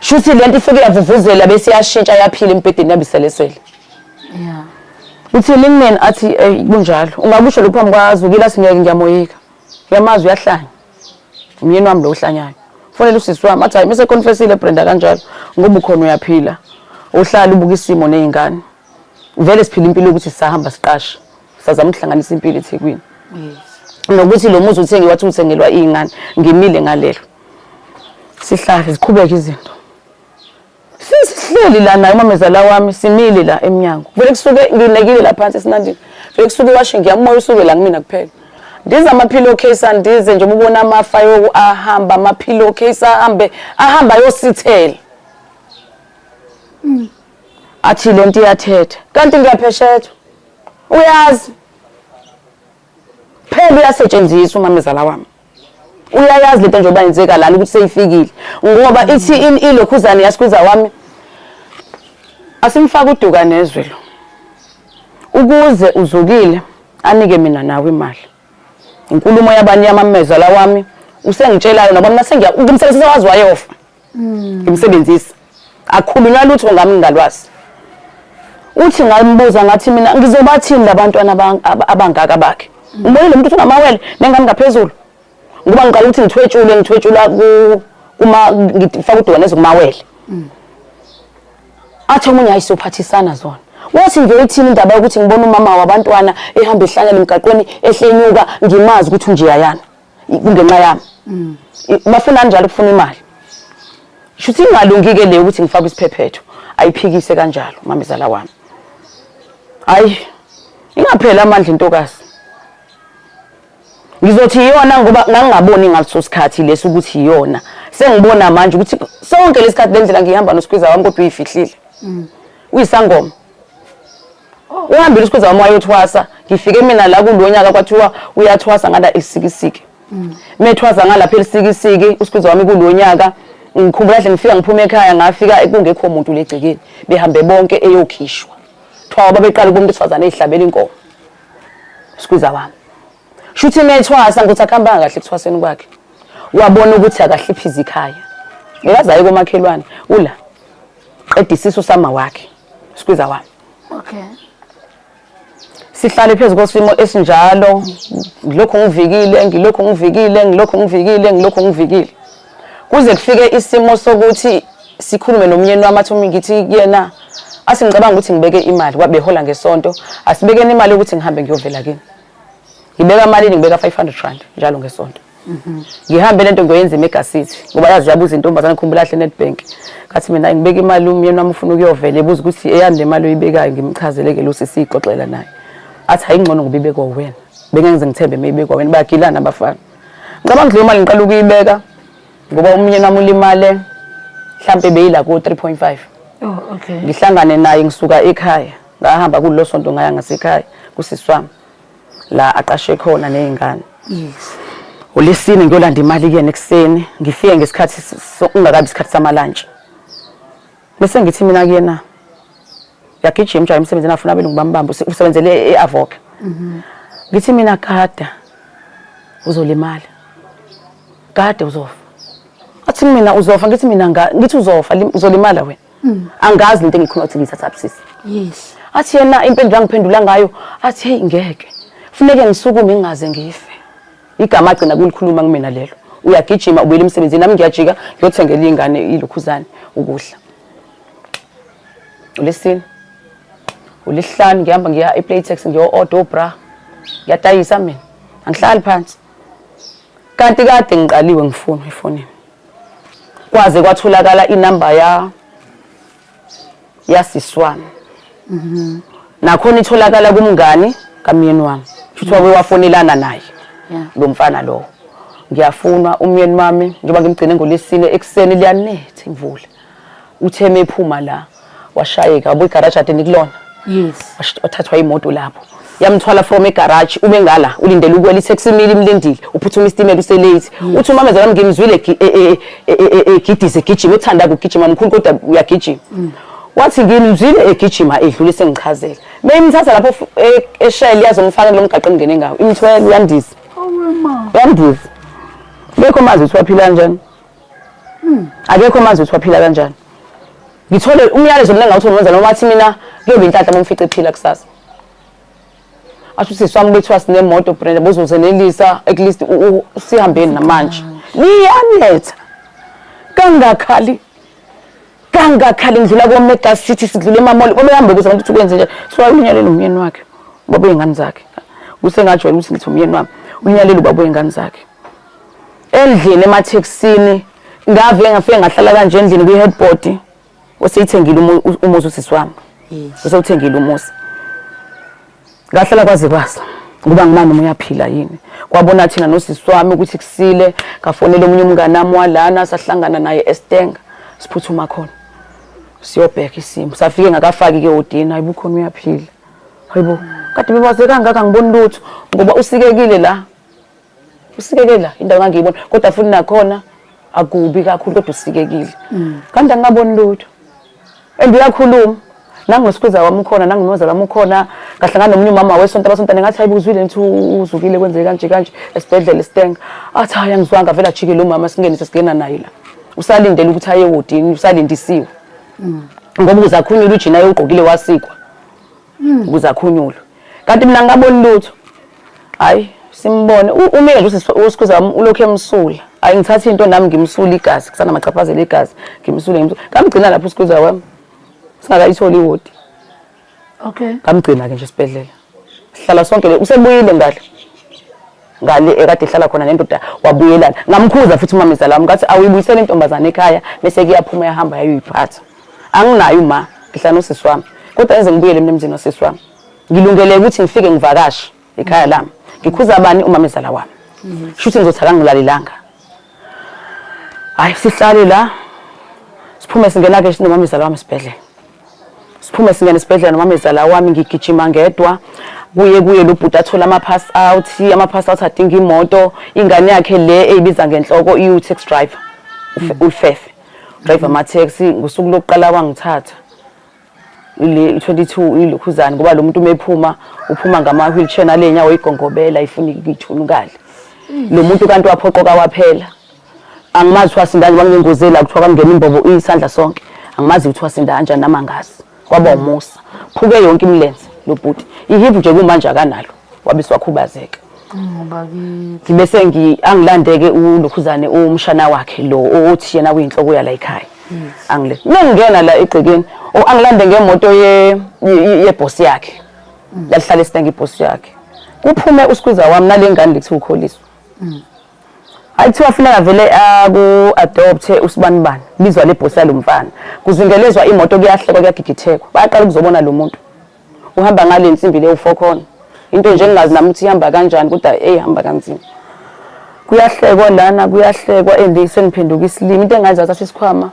Shuthi lento ifike yavuvuzela bese yashintsha yaphila embhedeni yabiseleswele. Yeah. Uthi kumina athi eh kunjalo. Ungakusho lokhu phambi kwaZukile athi ngeke ngiyamoyika. Uyamazi uyahlanya. Umyeni wami lo ohlanyayo. Fonela usisi wami athi hayi mase confessile Brenda kanjalo ngoba ukhona uyaphila. Uhlala ubuka isimo nezingane. Vele siphila impilo ukuthi sisahamba siqasha. Sazama ukuhlanganisa impilo eThekwini. Yes. Nokuthi lo muzi uthengiwe wathi uthengelwa izingane ngimile ngalelo. Sihlale ziqhubeke izinto. Sisihleli la naye umamezala wami simile la emnyango. Vele kusuke nginekile la phansi esinandini. Vele kusuke iwashing yami umoya usuke la kumina kuphela. Ndize ama-pillowcase, andize nje ubona amafa yoku ahamba ama-pillowcase, ahambe ahamba ayosithela. Athi lento iyathetha kanti ngiyapheshetha, uyazi phela uyasetshenziswa umamezala wami, uyayazi lento njengoba yenzeka lana ukuthi seyifikile, ngoba ithi ilokhuzane yasikwiza wami asimfake uduka nezwe lo ukuze uzukile anike mina nawe imali. Inkulumo yabani yamamezala wami usengitshelayo nabo, mina sengiya ngimsebenzisa wazi wayofa. Ngimsebenzisa akhulunywa lutho ngami ngingalwazi. Uthi ngambuza ngathi mina ngizobathini labantwana abangaka bakhe, umbonile umuntu unamawele nengane ngaphezulu, ngoba ngiqala ukuthi ngithwetshule ngithwetshula kuma ngifaka uduka kumawele. Athi omunye hayi siyophathisana zona. Wathi ngiyoyithini indaba yokuthi ngibona umama wabantwana ehamba ehlanyela emgaqweni ehlenyuka, ngimazi ukuthi unjeyayana kungenxa yami. Bafuna njalo ukufuna imali. Shuthi ingalungi-ke le ukuthi ngifake isiphephetho, ayiphikise kanjalo mamezala wami. Hayi, ingapheli amandla intokazi. Ngizothi iyona ngoba ngangingaboni ngaleso sikhathi lesi ukuthi iyona. Sengibona manje ukuthi sonke lesikhathi lendlela ngihamba nosikwiza wami kodwa uyifihlile. Uyisangoma. Uhambile usikwiza wami wayothwasa. Ngifike mina la kulo nyaka kwathiwa uyathwasa ngala elisikisiki. Methwasa ngalapha elisikisiki usikwiza wami kulo nyaka. Ngikhumbula kahle ngifika ngiphuma ekhaya ngafika kungekho muntu legcekeni. Behambe bonke eyokhishwa. Thiwa babeqala kumuntu wesifazane ezihlabela inkomo. Sikwiza wami. Shuthi methwasa ngokuthi akuhambanga kahle ekuthwaseni kwakhe. Wabona ukuthi akahliphiza ikhaya. Ngekaze aye komakhelwane ula. Qeda isisu sama wakhe. Sikwiza wami. Okay. Sihlale phezu kwesimo esinjalo, ngilokhu ngivikile, ngilokhu ngivikile, ngilokhu ngivikile, ngilokhu ngivikile. Kuze kufike isimo sokuthi sikhulume nomyeni wami, athi ngithi kuyena asingicabanga ukuthi ngibeke imali kwabehola ngesonto, asibekeni imali yokuthi ngihambe ngiyovela kini. Ngibeka malini? Ngibeka 500 rand njalo ngesonto. Ngihambe lento ngiyoyenza eMega City ngoba yazi yabuza intombazane, khumbula kahle Nedbank. Ngathi mina ngibeka imali, umyeni wami ufuna ukuyovela, ebuza ukuthi eyani le mali oyibekayo, ngimchazele ke lo sisi ixoxela naye. Athi ayingcono ngoba ibekwa wena. Bengeke ngize ngithembe mayibekwa wena, bayagilana abafana. Ngicabanga ukuthi leyo mali ngiqala ukuyibeka ngoba umyeni wami ulimale mhlambe beyila ku 3.5. Oh, okay. Ngihlangane naye ngisuka ekhaya, ngahamba kulelo sonto ngaya ngasekhaya kusisi wami la aqashe khona nezingane. Yes. Ulesine ngiyolanda imali kuyena ekuseni, ngifike ngesikhathi kungakabi isikhathi samalantshi. Bese ngithi mina kuyena uyagijima nje emsebenzini afuna abelungu bambambe, usebenzele e-Avoca. Ngithi mina gada uzolimala. Gada uzofa. Athi mina uzofa, ngithi mina ngithi uzofa, uzolimala wena. Angazi lento engikhuluma ukuthi ngiyithatha sisi. Yes. Athi yena impendulo angiphendula ngayo athi hey ngeke. Funeke ngisukume ngingaze ngife. Igama agcina kulikhuluma kumina lelo. Uyagijima ubuyela emsebenzini, nami ngiyajika ngiyothengela ingane ilokhuzane ukudla. Ulesine. Ulesihlanu ngihamba ngiya ePlaytex ngiyo-order obra. Ngiyadayisa mina. Angihlali phansi. Kanti kade ngiqaliwe ngifuna efonini. Kwaze kwatholakala inamba ya yasisi wami. Nakhona itholakala kumngani kamyeni wami. Futhi wake wafonelana naye. Lo mfana lo. Ngiyafunwa umyeni wami njengoba ngimgcine ngolesine ekuseni liyanetha imvula. Uthe mephuma la washayeka, wabo igaraji ade nikulona. Yes. Wathathwa imoto lapho. Yamthwala from egarage, ube ngala ulindele ukwela itaxi imile imlindile, uphuthuma isitimela uselate. Uthi umamezala wami ngimzwile egidize egijima, uthanda ukugijima mkhulu kodwa uyagijima. Wathi ngimzwile egijima edlule sengichazela. Beyimthatha lapho eShell yazomfaka kulo mgaqo engene ngawo. Imthwele uyandiza. Awe ma. Uyandiza. Akekho mazi ukuthi waphila kanjani. Akekho mazi ukuthi waphila kanjani. Ngithole umyalezo mina ngawuthola umamezala wami, wathi mina kuyoba inhlanhla uma umfice ephila kusasa. Asho usisi wami bethiwa sinemoto Brenda bozozenelisa at least sihambeni namanje. Liyanetha. Kangakhali. Kangakhali ngidlula ko Mega City sidlula emamall. Babehamba bebuza abantu ukuthi kwenze njani. So unyalele umyeni wakhe. Ubaba wey'ngane zakhe. Usengajwayela ukuthi ngithi umyeni wami. Unyalele ubaba wey'ngane zakhe. Endlini emathekisini ngave ngafike ngahlala kanje endlini kwi-headboard. Useyithengile umuzi usisi wami. Yes. Usewuthengile umuzi. Ngahlala kwaze kwasa. Ngoba ngimani noma uyaphila yini. Kwabona thina nosisi wami ukuthi kusile, ngafonela omunye umngane wami walana, sahlangana naye eStenga, siphuthuma khona. Siyobheka isimo. Safike ngakafaki ke odini, hayibo khona uyaphila. Hayibo, kade bebaze kangaka ngiboni lutho ngoba usikekile la. Usikeke la indawo engangiyibona kodwa futhi nakhona akubi kakhulu kodwa usikekile. Kanti angikaboni lutho. And uyakhuluma. Nangosikwiza wami ukhona, nangonomzala wami ukhona, ngahlangana nomunye umama wesonto abasontane ngathi hayibo uzwile ngithi uzukile kwenzeke kanje kanje esibhedlela eStenga. Athi hayi angizwanga vele ajike lo mama singenise singena naye la. Usalindele ukuthi aye ewodini, usalindisiwe. Ngoba ukuze akhunyulwe ujina ayewugqokile wasikwa. Ukuze akhunyulwe. Kanti mina ngingaboni lutho. Hayi simbone umile nje usisi usikhuza wami ulokhu emsula. Hayi ngithatha into nami ngimsula igazi kusanamachaphazela igazi ngimsule ngimsule. Ngamgcina lapho usikhuza wami. Singakayitholi iwodi. Okay. Ngamgcina ke nje esibhedlela. Sihlala sonke le usebuyile ngale. Ngale ekade ehlala khona nendoda wabuyelana. Ngamkhuza futhi umamezala wami ngathi awuyibuyisele intombazane ekhaya bese kuyaphuma yahamba yayoyiphatha. Anginayo uma ngihlala nosisi wami. Kodwa enze ngibuyele mina emzini wasisi wami. Ngilungele ukuthi ngifike ngivakashe ekhaya lami. Ngikhuza bani umamezala wami. Shuthi ngizothi akangilalelanga. Hayi sihlale la. Siphume singena ke nomamezala wami esibhedlela. Siphume singena esibhedlela nomamezala wami ngigijima ngedwa. Kuye kuye lo bhuti athola ama pass out, ama pass out adinga imoto, ingane yakhe le eyibiza ngenhloko iyu taxi driver. Ulifefe. Driver ama taxi ngosuku lokuqala wangithatha. Ile 22 ilokhuzana ngoba lo muntu umephuma uphuma ngama wheelchair nalenyawo igongobela ifuna ithunukale. Lo muntu kanti waphoqoka waphela. Angimazi ukuthi wasinda kanjani wangingengozi la kuthiwa kwamngena imbobo isandla sonke. Angimazi ukuthi wasinda kanjani nami angazi. Kwaba umusa. Phuke yonke imilenze lo bhuti. Ihip nje kumanje akanalo. Wabe wakhubazeka. Bakithi. Ngibese ngi angilandeke ulokhuzane umshana wakhe lo othi yena uyinhloko yala ekhaya. Angile. Mengingena la egcekeni o angilande ngemoto ye ye boss yakhe. Yalihlala esitenga iboss yakhe. Kuphume uskwiza wami nalengane lethi ukholiswa. Hayi kuthiwa funeka vele aku adopte usibanibani. Bizwa le boss yalomfana. Kuzingelezwa imoto kuyahlekwa kuyagigithekwa. Bayaqala ukuzobona lo muntu. Uhamba ngale nsimbi le ufokhona. Into nje engingazi nami ukuthi ihamba kanjani kodwa eyihamba kanzima. Kuyahlekwa lana kuyahlekwa and sengiphenduka isilima. Into engayenza ngathatha isikhwama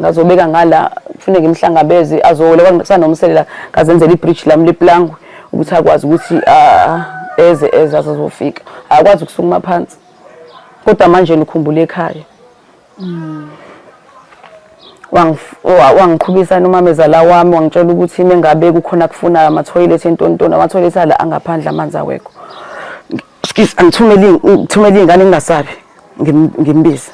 ngazobeka ngala kufuneka ngimhlangabeze azowela kwakusanomselela ngazenzela ibridge lami leplangwe ukuthi akwazi ukuthi eze eze azofika. Akwazi ukusukuma phansi. Kodwa manje nikhumbule ekhaya. Wangiqhubisa nomamezala wami wangitshela ukuthi mengabe kukhona kufunayo ama-toilet entontoni ama-toilet ala angaphandle amanzi awekho. Excuse angithumele ngithumele iy'ngane ngingasabi ngimbiza.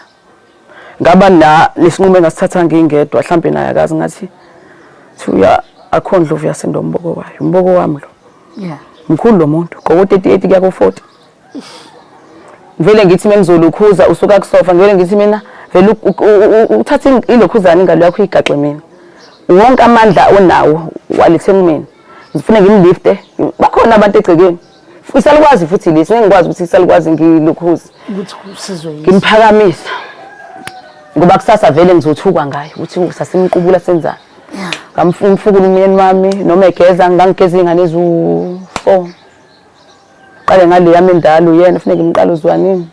Ngaba la lesinqumo engasithatha ngingedwa mhlampe naye akazi ngathi thuya akho ndlovu yasinda umboko wayo umboko wami lo. Yeah. Mkhulu lo muntu gqoka u-38 kuya ku-40. Ngivele ngithi mengizolukhuza usuka kusofa ngivele ngithi mina vele uthathe ilokhuzana ingalo yakho uyigaxe mina. Wonke amandla onawo walethe kumina. Ngifuna ngimlifte. Bakhona abantu egcekeni. Isalukwazi futhi lesi ngeke ngikwazi ukuthi isalukwazi ngilukhuze. Ukuthi usizwe yiso. Ngimphakamise. Ngoba kusasa vele ngizothukwa ngayo ukuthi sasimqubula senzani. Yeah. Ngamfukula umyeni wami noma egeza ngangigeza iy'ngane eziwu-4. Qale ngale yami endala uyena funeka ngimqale uzwanini.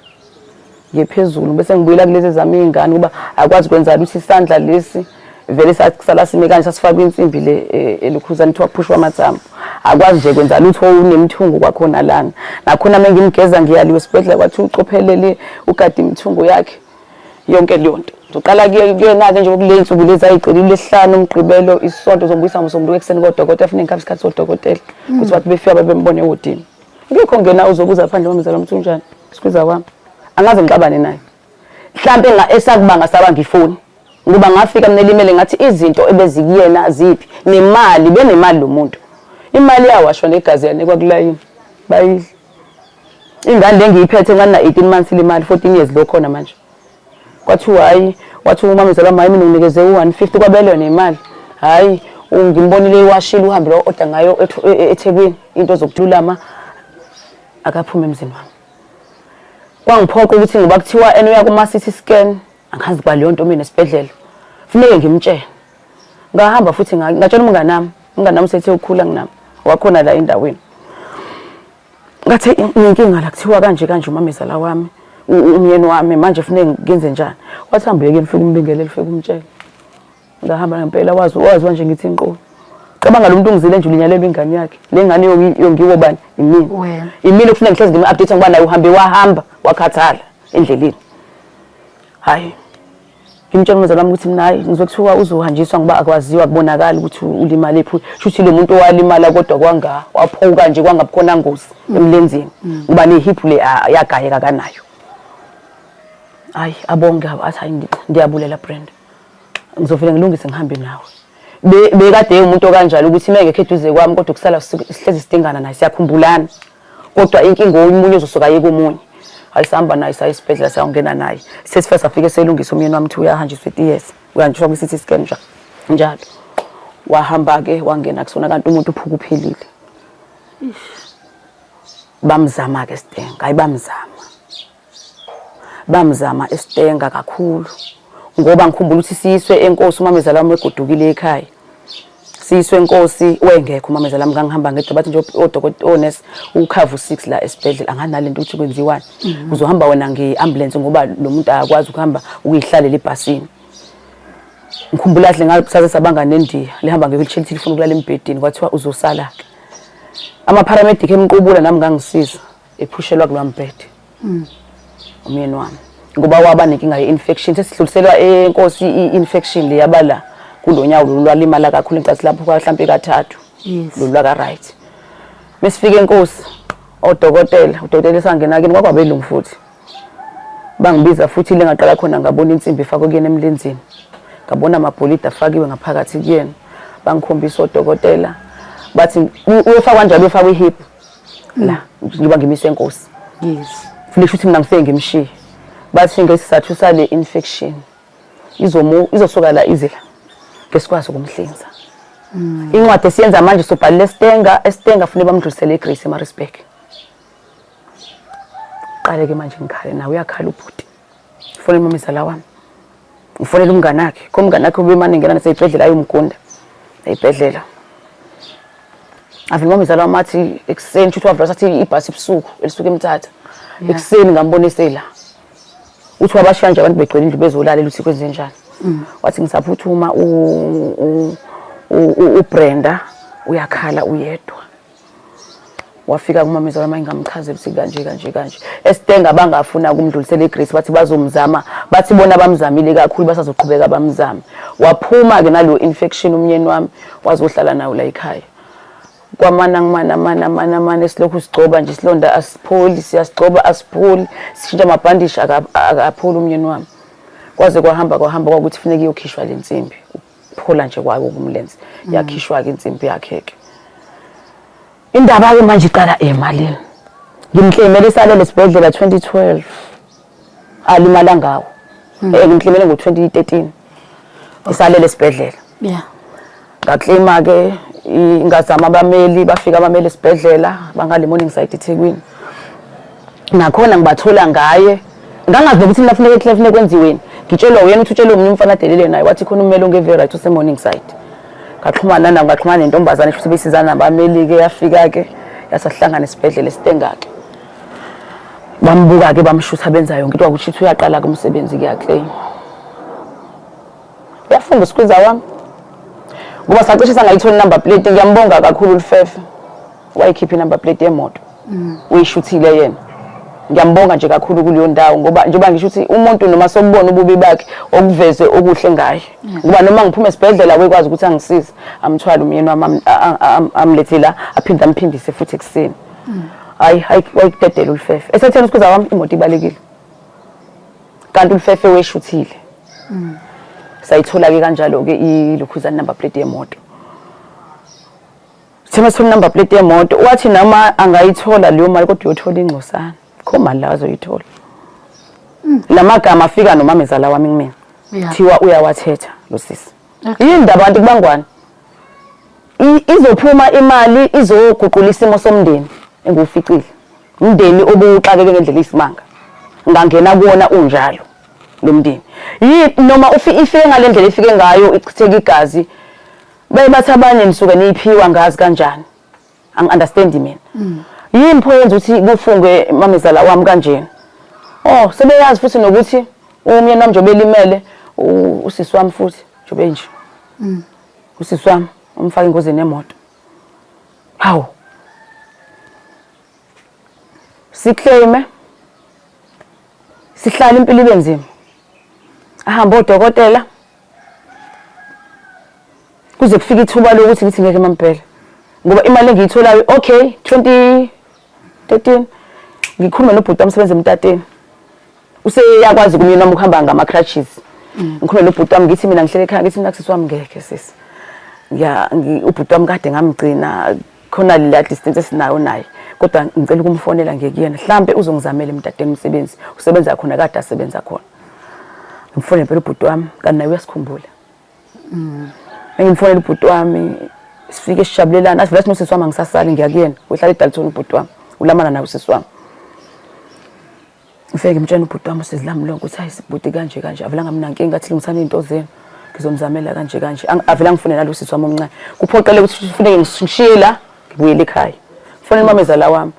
Ngiphezulu bese ngibuyela kulezi zami iy'ngane kuba akwazi kwenza lutho isandla lesi vele sasala sime kanje sasifakwa insimbi le elukhuzana kuthiwa kuphushwa amathambo. Akwazi nje kwenza lutho unemithungo kwakhona lana. Nakhona uma ngimgeza ngiyaliwe esibhedlela kwathiwa ucophelele ugade imithungo yakhe. Yonke leyo nto. Ngizoqala kuyena-ke nje kule nsuku lezi ayicelile ulesihlanu umgqibelo isonto uzombuyisa ngomsombuluko ekuseni kodokotela funeka ngikhambe isikhathi sodokotela ukuthi bathi befika babembone ewodini. Ngikho ngena uzobuza phandle mamzala wami ukuthi unjani sikwiza kwami. Angaze ngixabane naye. Mhlampe esakubanga saba ngifoni. Ngoba ngafika mina elimele ngathi izinto ebezikuyena ziphi nemali benemali lo muntu. Imali yawashwa negazi yanikwa kulayini. Bayidla. Ingane le ngiyiphethe ngani na 18 months ilimali 14 years lo khona manje. Kwathiwa hayi wathi umamezala wami hayi mina nginikeze u-150 kwabelwe nemali. Hayi ngimbonile iwashile uhambe lo order ngayo eThekwini into zokululama akaphume emzini wami. Kwangiphoqa ukuthi ngoba kuthiwa ena uya kuma CT scan angazi kwa leyo nto mina esibhedlela. Funeke ngimtshele. Ngahamba futhi ngatshela umngane wami, umngane wami usethe ukukhula kunami. Wakhona la endaweni. Ngathi inkinga la kuthiwa kanje kanje umamezala wami umyeni wami manje funeke ngenze njani. Wathi hamba uyeke ngifike umbingelele ufike umtshele. Ngahamba ngempela wazi wazi nje ngithi inqobo. Cabanga lo muntu ungizile nje ulinyalelwa ingane yakhe. Le ngane yongiwo bani? Imina. Wena. Imina kufuneka ngihlezi ngim-update ngoba naye uhambe wahamba wakhathala endleleni. Hayi. Ngimtshela umzali wami ukuthi mina hayi ngizwe kuthiwa uzohanjiswa ngoba akwaziwa kubonakala ukuthi ulimale phi. Shuthi lo muntu owalimala kodwa kwanga waphuka nje kwangabukhona ngozi emlenzeni. Ngoba nehip le yagayeka kanayo. Hayi abonge athi hayi ndiyabulela Brenda. Ngizovele ngilungise ngihambe nawe. Bekade umuntu okanjalo ukuthi uma engekho eduze kwami kodwa kusala sihlezi sidingana naye siyakhumbulana. Kodwa inkinga omunye uzosuka aye komunye. Hayi sihamba naye saya esibhedlela sayongena naye. Sesifike safike selungisa umyeni wami ukuthi uyahanjiswa e-TS. Uyahanjiswa kwi-CT scan nje njalo. Wahamba-ke wangena kusona kanti umuntu uphuka uphelile. Bamzama-ke Stenga, hayi bamzama. Bamzama esitenga kakhulu ngoba ngikhumbula ukuthi siyiswe enkosi umamezala wami wegodukile ekhaya. Siyiswe enkosi wengekho umamezala wami ngangihamba ngedwa bathi nje odokotela onesi ukhavu 6 la esibhedlela anganale nto ukuthi kwenziwani. Uzohamba wena nge-ambulance ngoba lo muntu akakwazi ukuhamba ukuyihlalela ebhasini. Ngikhumbula kahle ngasaze sabanga nendiya lihamba nge-wheelchair lithi lifuna ukulala embhedeni kwathiwa uzosala-ke. Ama-paramedic emqubula nami ngangisiza. Ephushelwa kulowa mbhede umyeni wami ngoba waba nenkinga ye-infection sesidluliselwa enkosi i-infection le yaba la kulo nyawo lolu lwalimala kakhulu ngicathi lapho mhlampe kathathu lolu lwaka-right. Mesifika enkosi odokotela udokotela esangena kini kwakwabelungu futhi bangibiza futhi ile ngaqala khona ngabona insimbi efakwe kuyena emlenzeni ngabona amabholidi afakiwe ngaphakathi kuyena bangikhombisa odokotela bathi uyofakwa njalo uyofakwa ihip la njengoba ngimise enkosi. Yes. Futhi ukuthi mina ngifike ngimshiye. Bathi ngesizathu sale infection izomu izosuka la ize la ngesikwazi ukumhlinza. Incwadi esiyenza manje sobhalile esitenga esitenga fune bamdlulisele eGrace eMaritzburg. Qale ke manje ngikhale nawe uyakhala ubhuti. Fonela umamezala wami. Ngifonela umngane wakhe. Khona umngane wakhe ubemane ngena naseyibhedlela ayomgunda. Eyibhedlela. Avele umamezala wami athi ekuseni shuthi wavula sathi ibhasi ebusuku elisuka eMthatha. Ekuseni ngambona esela. Uthi wabashiya nje abantu begcwele indlu bezolalela ukuthi kwenze njani. Wathi ngisaphuthuma uBrenda uyakhala uyedwa. Wafika kumamezala wami ngamchazela ukuthi kanje kanje kanje. Esitenga bangafuna ukumdlulisela eGrace bathi bazomzama bathi bona bamzamile kakhulu basazoqhubeka bamzame. Waphuma ke nalo infection umyeni wami wazohlala nawo la ekhaya. Kwamana ngimana mana mana mana silokhu sigcoba nje isilonda asipholi siyasigcoba asipholi sishintsha amabhandishi akapholi umyeni wami. Kwaze kwahamba kwahamba kwakuthi kufuneka iyokhishwa le nsimbi. Phola nje kwayo kumlenze yakhishwa ke insimbi yakhe ke. Indaba ke manje iqala emalini. Ngimklemele isalele esibhedlela 2012. Alimala ngawo. Ngimklemele ngo-2013. Isalele esibhedlela. Yeah. Ngaklema ke ngazama abameli bafika abameli esibhedlela bangale morning side eThekwini. Nakhona ngibathola ngaye. Ngangazi nokuthi mina funeka funeka kwenziweni. Ngitshelwa uyena ukuthi utshelwe omunye umfana adelile naye wathi khona ummeli ongeve right use morning side. Ngaxhumana naye ngaxhumana nentombazane futhi besizana nabameli ke yafika ke yasahlangana esibhedlela esitenga ke. Bambuka ke bamshutha benza yonke into kwakuthi uyaqala kumsebenzi kuyaclaim. Uyafunda uskwiza wami. Ngoba sacishe sangayithola inumber plate ngiyambonga kakhulu uLufefe. Wayikhipha inumber plate yemoto. Uyishuthile yena. Ngiyambonga nje kakhulu kuleyo ndawo ngoba njengoba ngisho ukuthi umuntu noma sokubona ububi bakhe okuvezwe okuhle ngaye. Ngoba noma ngiphuma esibhedlela wekwazi ukuthi angisize amthwale umyeni wami amlethe la aphinde amphindise futhi ekuseni. Hayi hayi wayikudedela uLufefe. Esethena uskwiza wami imoto ibalekile. Kanti uLufefe weshuthile. Sayithola ke kanjalo ke ilokhuzana number plate yemoto. Sithema sithola number plate yemoto wathi noma angayithola leyo mali kodwa uyothola ingcosana. Kho mali la azoyithola. Lamagama afika nomamezala wami kumina. Thiwa uyawathetha lo sisi. Yini ndaba abantu kubangwana? Izophuma imali izoguqula isimo somndeni enguficile. Umndeni obuxakeke ngendlela isimanga. Ngangena kuwona unjalo lo mndeni. Noma ifike ngalendlela ifike ngayo ichitheka igazi. Baye bathi abanye nisuke niyiphiwa ngazi kanjani. Angi understand mina. Yini pho yenza ukuthi kufungwe mamezala wami kanjena? Oh, sebeyazi futhi nokuthi umyeni wami njengoba elimele usisi wami futhi njengoba enje. Usisi wami umfaka engozini yemoto. Hawu. Siclaime sihlala impilo ibe nzima. Ahambe odokotela kuze kufike ithuba lokuthi ngithi ngeke mampela ngoba imali engiyitholayo, okay, 2013 ngikhulume nobhuti wami sebenza emtateni, useyakwazi kumyeni wami ukuhamba ngama-crutches. Ngikhulume nobhuti wami, ngithi mina ngihlele ekhaya, ngithi mina kusisi wami ngeke sisi, ubhuti wami kade ngamgcina khona la distance esinayo naye, kodwa ngicela ukumfonela ngekuyena, mhlambe uzongizamela emtateni umsebenzi, usebenza khona, kade asebenza khona. Ngimfonele phela ubhuti wami, kanti naye uyasikhumbula. Engimfonela ubhuti wami, sifike sijabulelana, asivele sinosisi wami, angisasali, ngiya kuyena, uhlala eDalton ubhuti wami, ulamana naye usisi wami. Ngifike ngimtshela ubhuti wami usizi lami lonke ukuthi hayi sibhuti kanje kanje, avela ngamnankinga, athi lungisani izinto zenu, ngizomzamela kanje kanje. Avela ngifune nalo sisi wami omncane, kuphoqele ukuthi kufuneke ngishiye la ngibuyele ekhaya, kufonela umamezala wami,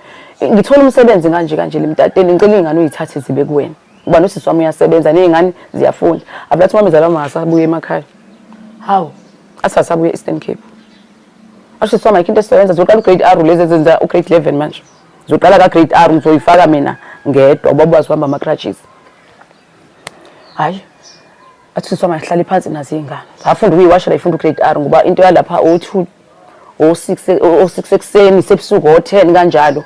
ngithola umsebenzi kanje kanje lemtateni, ngicela iy'ngane uyithathe zibe kuwena ngoba nosisi wami uyasebenza ney'ngane ziyafunda. Avela athi umamezala wami akasabuye emakhaya. Hawu. Athi asabuye e-Eastern Cape. Asho sisi wami ayikho into esizoyenza, zizoqala u-grade R lezi ezenza u-grade 11 manje, zoqala ka-grade R, ngizoyifaka mina ngedwa ubaba wazi uhamba ama-crutches. Hhayi, athi sisi wami ayihlale phansi nazo iy'ngane, zafunda ukuyiwashela, ifunda u-grade R ngoba into yalapha o-2, o-6, o-6 ekuseni, sebusuku o-10 kanjalo.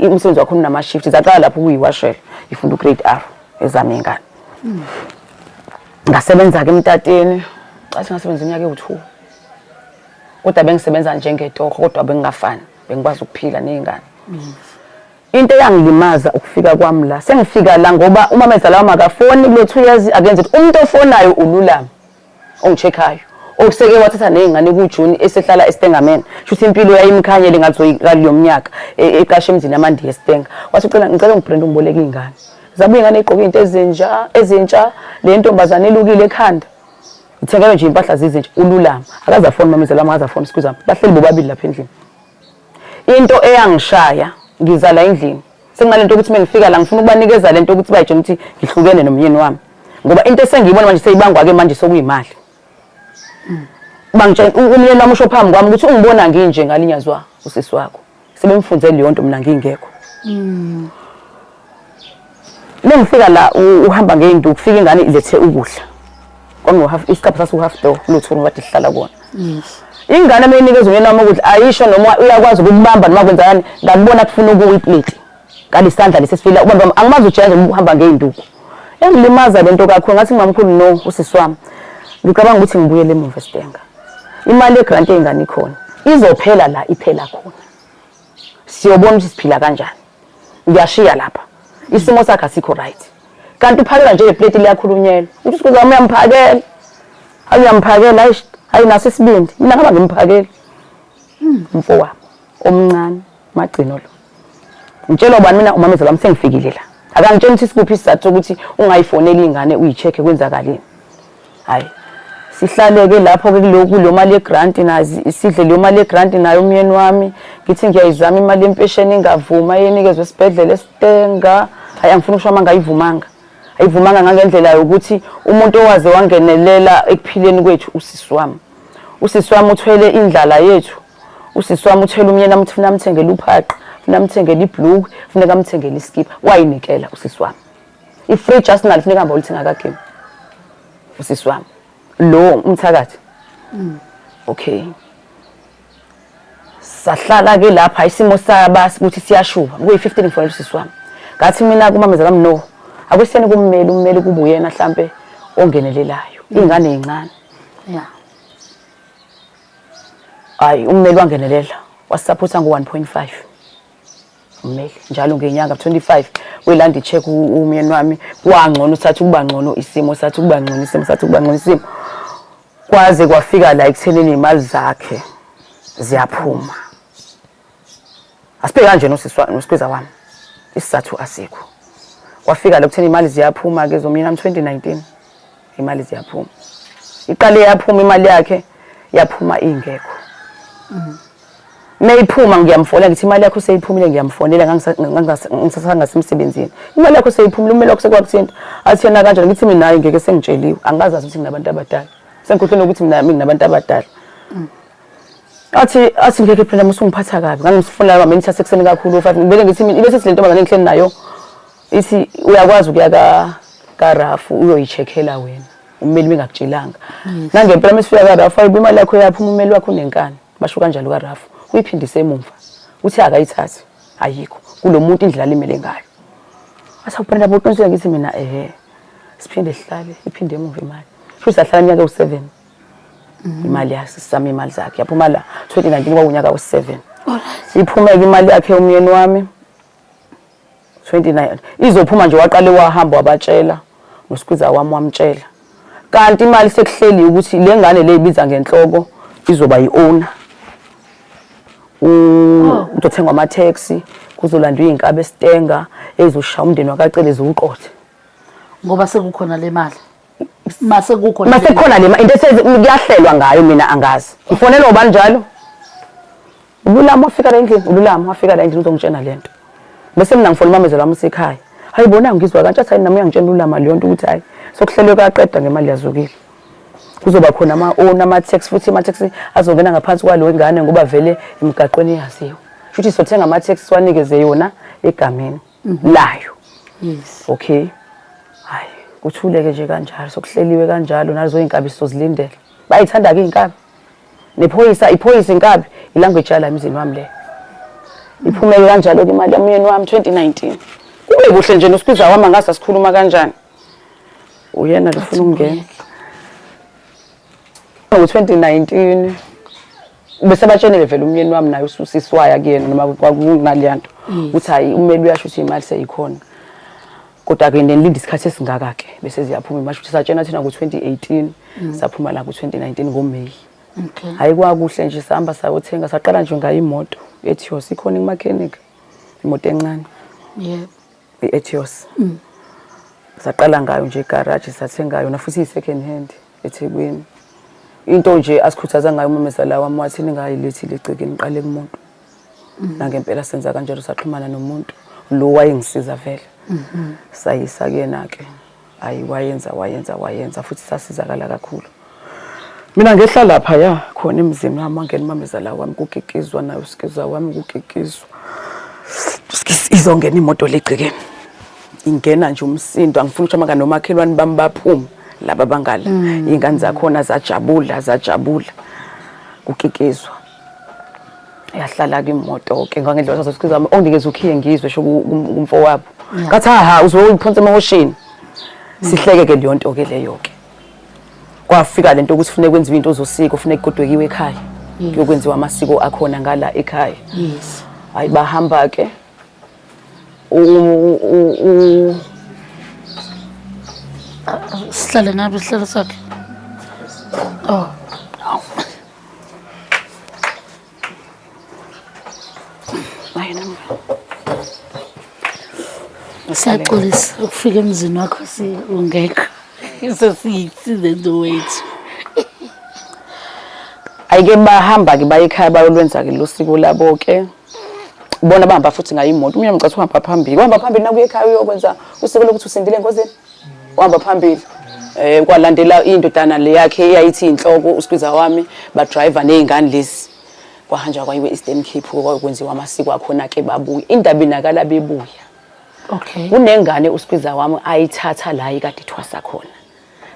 Umsebenzi wakho unama-shift, zaqala lapho ukuyiwashela, ifunda u-grade R ezami iy'ngane. Ngasebenza-ke emtateni, cathi ngasebenza iminyaka ewu-2, kodwa bengisebenza njengetoho, kodwa bengingafani, bengikwazi ukuphila ney'ngane. Into eyangilimaza ukufika kwami la, sengifika la ngoba umamezala wami akafoni kulo 2 years, akenzi ukuthi umuntu ofonayo ululama ongi-check-ayo, okuseke wathatha ney'ngane kuJuni esehlala eStengamen, shuthi impilo yayimkhanyele ngathi mnyaka eqashe emzini yamandiya eStenga. Wathi ucela, ngicela ngibrenda ungiboleke iy'ngane, zabuye ingane ey'gqoke iy'nto ezintsha ezintsha, le ntombazane elukile ekhanda, ithengelwe nje impahla zizintsha. Ululama akaze afone umamezala wami, akaze afone usikhuzama, bahleli bobabili lapha endlini. Into eyangishaya, ngiza la endlini sekunalento ukuthi mengifika la ngifuna ukubanikeza lento ukuthi bayitshela ukuthi ngihlukene nomyeni wami, ngoba into esengiyibona manje seyibangwa-ke manje sokuyimali. Bangitshela umyeni wami usho phambi kwami ukuthi ungibona nginje ngalinyazwa usisi wakho, sebemfunze leyo nto mina ngingekho. Mengifika la uhamba ngey'nduku, kufika ingane ilethe ukudla, kwangu-half isikhathi sasiwu-half door kulutho kade sihlala kuwona. Ingane uma inikeza umyeni wami ukudla ayisho noma uyakwazi ukukubamba noma kwenzakani, ngakubona kufuna ukuwa ipleti ngalesandla lesi esifila ubamba wami, angimazi ujeza uhamba ngey'nduku. Yangilimaza lento kakhulu, ngathi mamkhulu no usisi wami ngicabanga ukuthi ngibuyele emuva eStenga, imali yegrant ey'ngane ikhona, izophela la iphela khona, siyobona ukuthi siphila kanjani. Ngiyashiya lapha, isimo sakhe asikho right, kanti uphakela nje ipleti liyakhulunyelwa ukuthi usikuze wami uyamphakela, hayi uyamphakela, hayi hayi naso isibindi, mina ngaba ngimphakeli umfowabo omncane magcino lo. Ngitshelwa ubani mina? Umamezala wami, sengifikile la akangitshela ukuthi sikuphi isizathu sokuthi ungayifoneli ingane uyi-check-e kwenzakaleni. Hayi, sihlaleke lapho-ke kuleyo mali yegranti nazi, sidle leyo mali yegranti nayo umyeni wami. Ngithi ngiyayizama imali yempesheni ingavuma, yenikezwe esibhedlela eStenga. Hayi, angifuni ukusho amanga, ayivumanga, ayivumanga ngangendlela yokuthi umuntu owaze wangenelela ekuphileni kwethu usisi wami, usisi wami uthwele indlala yethu, usisi wami uthwele umyeni wami ukuthi funa amthengele uphaqa, funa amthengele ibhlukwe, funeka amthengele iskipa, wayinikela usisi wami. I-fridge asinalo, funeka hambe olithenga kagame usisi wami lo umthakathi. Okay, sahlala ke lapha, isimo saba ukuthi siyashuba, kuyi-15 ngifonela usisi wami, ngathi mina kumamezala wami no, akusiyeni kummeli, ummeli kuba uyena hlampe ongenelelayo, iy'ngane ey'ncane. Hayi, ummeli wangenelela, wasisaphotha ngo-1.5 ummeli njalo ngenyanga 25 welanda i-check umyeni wami. Kwangcono, sathi ukuba ngcono isimo, sathi ukuba ngcono isimo, sathi ukuba ngcono isimo, kwaze kwafika la ekuthenini iy'mali zakhe ziyaphuma. Asibheke kanje nosisi nosikwiza wami, isizathu asikho. Kwafika la kutheni imali ziyaphuma-ke zomyeni wami 2019, imali ziyaphuma, iqale yaphuma imali yakhe, yaphuma ingekho. Meyiphuma ngiyamfonela ngithi imali yakho seyiphumile ngiyamfonela ngangisasemsebenzini. Imali yakho seyiphumile umele wakho sekwakuthinta. Athi yena kanjani ngithi mina hayi ngeke sengitsheliwe. Angikazazi ukuthi nginabantu abadala. Sengikhohlwe nokuthi mina nginabantu abadala. Athi ngeke phela musungiphatha kabi. Ngangimfuna baba mina sekuseni kakhulu 5 ngibele ngithi mina ibe sethi le ntombazane engihleli nayo ithi uyakwazi ukuya ka kaRafu uyoyi-checkela wena. Ummeli bengakutshelanga. Nangempela mesifika kaRafu ayibo imali yakho yaphuma ummeli wakho unenkani. Basho kanjalo kaRafu. Uyiphindise emumva. Uthi akayithathi. Ayikho. Kulo muntu indlela alimele ngayo. Athi awuphela boqinisile ngithi mina ehe. Siphinde sihlale iphinde emuva imali. Futhi sahlala iminyaka ewu-7. Imali yakhe sisame imali zakhe. Yaphuma la 2019 kwakunyaka we-7. Iphumeke imali yakhe umyeni wami. 29 izophuma nje waqale wahamba wabatshela nosikwiza wami wamtshela kanti imali sekuhleli ukuthi le ngane le ibiza ngenhloko izoba yi-owner oh. Kuzothengwa ama-taxi kuzolandwa iy'nkabi esitenga ezizoshaya umndeni wakacele ziwuqothe ngoba sekukhona le mali mase kukhona mase kukhona le into kuyahlelwa ngayo mina angazi ngifonelwa ubani njalo Ululama wafika la endlini, uLulama wafika la endlini uzongitshena lento. Bese mina ngifona umamezela wami usekhaya. Hayi bona ngizwa kanje athi hayi nami uyangitshela uLulama leyo nto ukuthi hayi sokuhlelwe kaqedwa ngemali yazukile. Kuzoba khona ama own ama taxi futhi ama taxi azongena ngaphansi kwalo ingane ngoba vele emgaqweni yaziwa. Futhi sothenga ama taxi siwanikeze yona egameni layo. Yes. Okay. Hayi kuthuleke nje kanjalo sokuhleliwe kanjalo nazo inkabi sizozilindela. Bayithanda ke inkabi. Nephoyisa iphoyisa inkabi ilanguage yala emzini wami le. Iphumeke kanjalo ke imali yamyeni wami 2019. Kube kuhle nje nosikwiza wami angazi asikhuluma kanjani. Uyena lofuna ukungena. Ngo-2019 bese batshenile vele umyeni wami naye ususisi waya kuyena noma kwakunaleya nto ukuthi hayi umeli uyasho ukuthi imali seyikhona. Kodwa ke nilinde isikhathi esingaka ke bese ziyaphuma imali ukuthi satshena thina ngo-2018 saphuma la ku-2019 ngoMay. Okay. Hayi kwakuhle nje sahamba sayothenga saqala nje ngayo imoto Etios ikhona kumechanic imoto encane. Yebo. I-Etios. Saqala ngayo nje egarage sathenga yona futhi iyi-second hand eThekwini. Into nje asikhuthaza ngayo umamezala wami wathi ningayilethi lecekeni niqale kumuntu. Nangempela senza kanjalo saxhumana nomuntu lo wayengisiza vele. Sayisa kuyena ke. Hayi wayenza wayenza wayenza futhi sasizakala kakhulu. Mina ngehla lapha ya khona emzini wami wangena umamezala wami kukikizwa naye usikiza wami kukikizwa. Izongena imoto legcekeni. Ingena nje umsindo angifuni ukuthi amaka nomakhelwane bami baphume laba bangala. Iy'ngane zakhona zajabula zajabula kukikizwa. Yahlala ke imoto ke ngangendlela sasosikiza wami onginikeza ukhiye ngizwe sho kumfowabo. Ngathi ha ha uzoyiphonsa emahoshini. Sihleke ke leyo nto ke leyo ke. Kwafika lento ukuthi funeka kwenziwe into zosiko funeka kugodwekiwe ekhaya. Kuyokwenziwa amasiko akhona ngala ekhaya. Yes. Hayi bahamba ke Sihlale ngabe isihlalo sakhe. Oh. Siyaxolisa ukufika emzini wakho si ungekho. Sesiyisize wethu. Ayike bahamba ke baye ekhaya bayolwenza ke lo siko labo ke. Bona bahamba futhi ngayo imoto. Umyeni ngicathu uhamba phambili. Uhamba phambili nakuye ekhaya uyokwenza usiko lokuthi usindile engozini. Uhamba phambili. Eh kwalandela indodana le yakhe eyayithi inhloko usikwiza wami ba driver nezingane lezi. Kwahanjwa kwayiwe Eastern Cape kwakwenziwa amasiko akhona ke babuya. Indaba inakala bebuya. Okay. Kunengane usikwiza wami ayithatha la ikade ithwasa khona.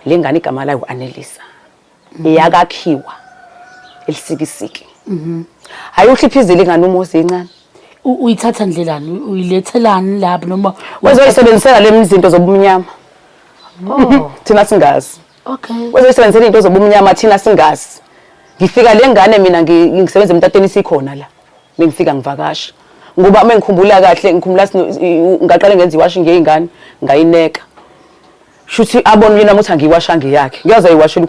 Le ngane igama layo uAnelisa. Eyakakhiwa elisikisiki. Hayi uhliphizile ingane umuzi incane. Uyithatha ndlelani? Uyilethelani lapho noma Wezoyisebenzisela le izinto zobumnyama. Oh. Thina singazi. Okay. Wezoyisebenzisela izinto zobumnyama thina singazi. Ngifika le ngane mina ngisebenza emtateni isikhona la. Mengifika ngivakasha. Ngoba uma ngikhumbula kahle ngikhumbula ngaqale ngenza iwashing yey'ngane ngayineka. Shuthi abone uyena ukuthi angiyiwashanga eyakhe. Ngiyaze ayiwashela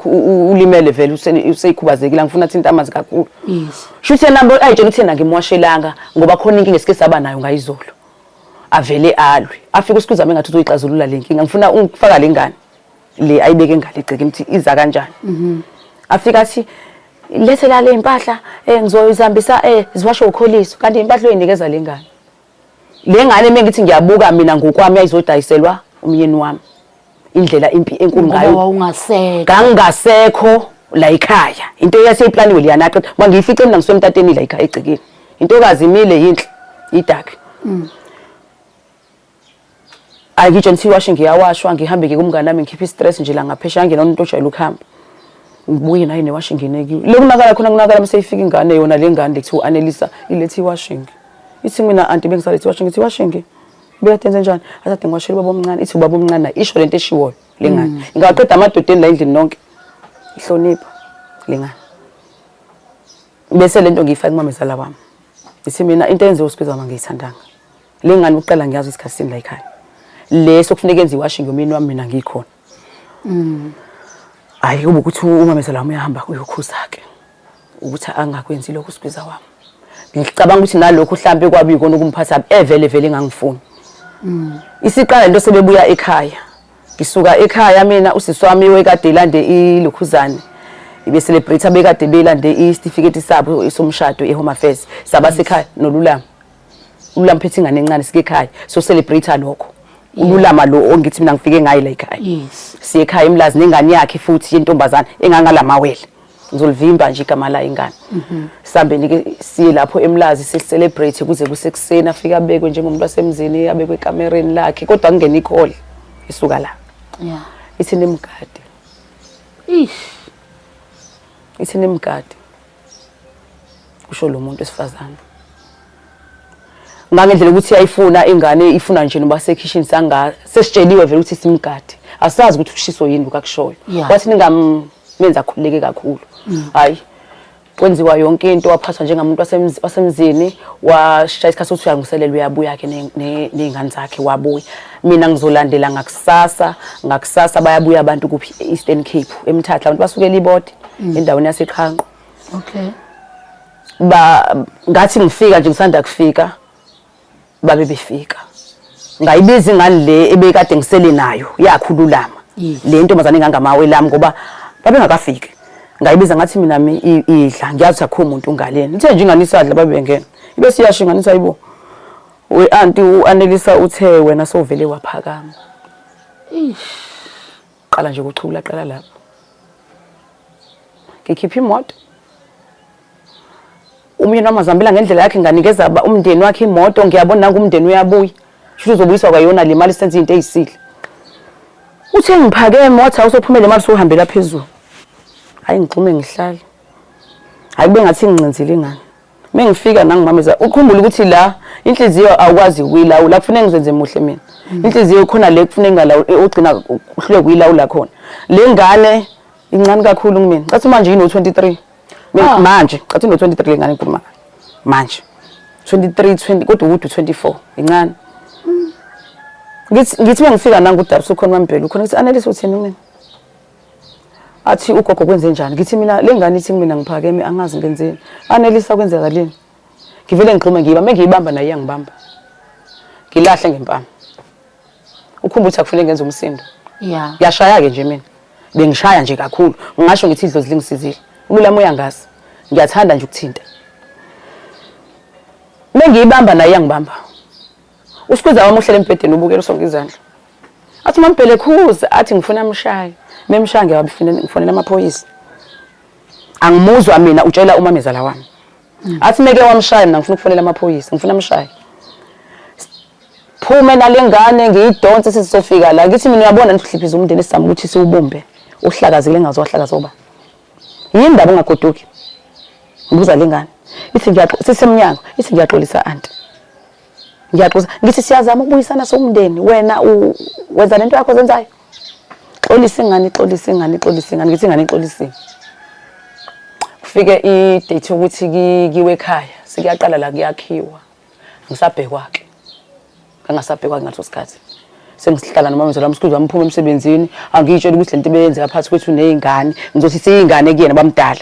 ulimele vele useyikhubazekile angifuna athinta amanzi kakhulu. Yes. Shuthi yena ayitshela ukuthi yena ngimwashelanga ngoba khona inkinga esike saba nayo ngayizolo. Avele alwe. Afike usikuzame engathi uzoyixazulula le nkinga. Ngifuna ukufaka le ngane le ayibeke ngale egcekeni ukuthi iza kanjani. Afika athi Lethe la le impahla ngizoyizihambisa ziwashe ukholiso, kanti impahla oyinikeza le ngane. Le ngane mengithi ngiyabuka mina ngokwami ayizodayiselwa umyeni wami. Indlela impi enkulu Ngoba ngayo. wawungasekho. Ngangingasekho la ekhaya. Into eyaseyiplaniwe leyana aqeda. Ngoba ngiyifice mina ngisemtateni la ekhaya egcekeni. Intokazi imile yinhle, idakhi. Ayikitsho nithi iwashe ngiyawashwa ngihambe ngiye kumngane wami ngikhiphe i-stress nje la ngaphesheya ngena umuntu ojwayele ukuhamba. Ngibuye naye newashing nginekiwe. Le kunakala khona kunakala mase ifika ingane yona le ngane le kuthiwa u-Anelisa ilethe iwashing. Ithi mina anti bengisalethe iwashing ngithi iwashing. Bekade enze njani? Athi ade ngiwashela ubaba omncane. Ithi ubaba omncane naye isho lento eshiwoyo le ngane. Ingaqeda amadodeni la endlini nonke. Ihlonipha le ngane. Bese lento ngiyifaka kumamezala wami. Ithi mina into eyenziwe uSibiza wami angiyithandanga. Le ngane uqala ngiyazi isikhathi sini la ekhaya. Leso kufuneka enze iwashing yomyeni wami mina ngikhona. Hayi kube ukuthi umamezala wami uyahamba uyokhuza ke. Ukuthi angakwenzi lokho uSibiza wami. Ngicabanga ukuthi nalokho mhlambe kwabe ikona ukumphatha evele vele engangifuni. Isiqala into sebebuya ekhaya. Ngisuka ekhaya mina usisi wami wekade elande ilokhuzane. Ibe celebrate bekade belande isitifiketi sabo somshado eHome Affairs. Saba sekhaya noLulama. Ululama phethe ingane encane sike ekhaya. So celebrate lokho. Ululama lo ongithi mina ngifike ngaye la ekhaya. Yes. Siye ekhaya eMlazi nengane yakhe futhi yentombazana engangalamawele. Ngizolivimba nje igama la ingane. Sihambeni ke siye lapho eMlazi si celebrate kuze kusekuseni afika abekwe njengomuntu wasemzini abekwe ekamereni lakhe kodwa kungena icall isuka la. Yeah. Ithi nimgade. Ish. Ithi nimgade. Kusho lo muntu wesifazane. Ngangendlela ukuthi iyayifuna ingane ifuna nje noba sekhishini sanga sesitsheliwe vele ukuthi simgade. Asazi ukuthi ushiso yini lokakushoyo. Yeah. Wathi ningamenza akhululeke kakhulu. Hayi. Kwenziwa yonke into waphathwa njengamuntu wasemzini washaya isikhathi sokuthi uyalungiselela uyabuya ke nezingane zakhe wabuya. Mina ngizolandela ngakusasa, ngakusasa bayabuya abantu kuphi Eastern Cape eMthatha abantu basuke eLibode endaweni yaseQhanqo. Okay. Ba ngathi ngifika nje ngisanda kufika babe befika. Ngayibiza ingane le ebekade ngisele nayo yakhululama. Yes. Le ntombazane engangamawe lami ngoba babengakafiki. Ngayibiza ngathi mina mi idla ngiyazi akho umuntu ngalena. Ithe nje ingane isadla babe bengena. Ibe siyasho ingane ithi ayibo. We anti uAnelisa uthe wena sovele waphakama. Ish. Qala nje ukuchula qala lapho. Ngikhipha imoto. Umyeni wami azihambela ngendlela yakhe nganikeza umndeni wakhe imoto ngiyabona nangu umndeni uyabuya. Shuthi uzobuyiswa kwayona le mali senze into eyisile. Uthe ngiphake imoto awusophumele imali usuhambela phezulu. Hayi ngixhume ngihlale. Hayi kube ngathi ngincinzile ingane. Mengifika nangimameza ukhumbula ukuthi la inhliziyo awukwazi ukuyilawula kufuneka ngizenze muhle mina. Inhliziyo khona le kufuneka ngalawula ugcina uhluleke ukuyilawula khona. Le ngane incane kakhulu kumina. Cathi manje ino 23. Ah. Manje cathi ino 23 le ngane ngikhuluma ngayo. Manje 23 20 kodwa ukuthi 24 incane. Ngithi mengifika nangu uDabs ukhona uMambhele ukhona ngithi Anelisa uthini kumina. Athi ugogo kwenze njani? Ngithi mina le ngane ithi mina ngiphakeme angazi ngenzeni. Anelisa kwenzakaleni? Ngivele ngixhume ngiyiba mengiyibamba naye iyangibamba. Ngilahle ngempama. Ukhumbula ukuthi akufuneki ngenze umsindo. Yeah. Ngiyashaya ke nje mina. Bengishaya nje kakhulu. Ngingasho ngithi idlozi lingisizile. Ululama uyangazi. Ngiyathanda nje ukuthinta. Mengiyibamba naye iyangibamba. Usikwiza wami uhlele embhedeni ubukela usonke izandla. Athi maMbhele khuza athi ngifuna amshaye. Memshaya ngiyabafonela ngifonela amaphoyisa. Angimuzwa mina utshela umamezala wami. Athi meke wamshaya mina ngifuna ukufonela amaphoyisa ngifuna amshaye. Phume nalengane ngiyidonse sisofika la ngithi mina uyabona nihliphisa umndeni esizama ukuthi siwubumbe. Uhlakazile ngazi wahlakaza oba. Yini ndaba ungagoduki? Ngibuza lengane. Ithi ngiyaxolisa sisemnyango ithi ngiyaxolisa anti. Ngiyaxolisa ngithi siyazama ukubuyisana somndeni wena wenza lento yakho zenzayo. Xolisa ingane xolisa ingane xolisa ingane ngithi ingane ixolisile. Kufike i-date yokuthi kiwe ekhaya sekuyaqala la kuyakhiwa. Ngisabhekwa ke. Ngangasabhekwa ngaleso sikhathi. Sengihlala noma mzala wami sikuzwa wami emsebenzini angiyitshela ukuthi lento ebeyenzeka phakathi kwethu nezingane ngizothi siyingane kuyena bamdala.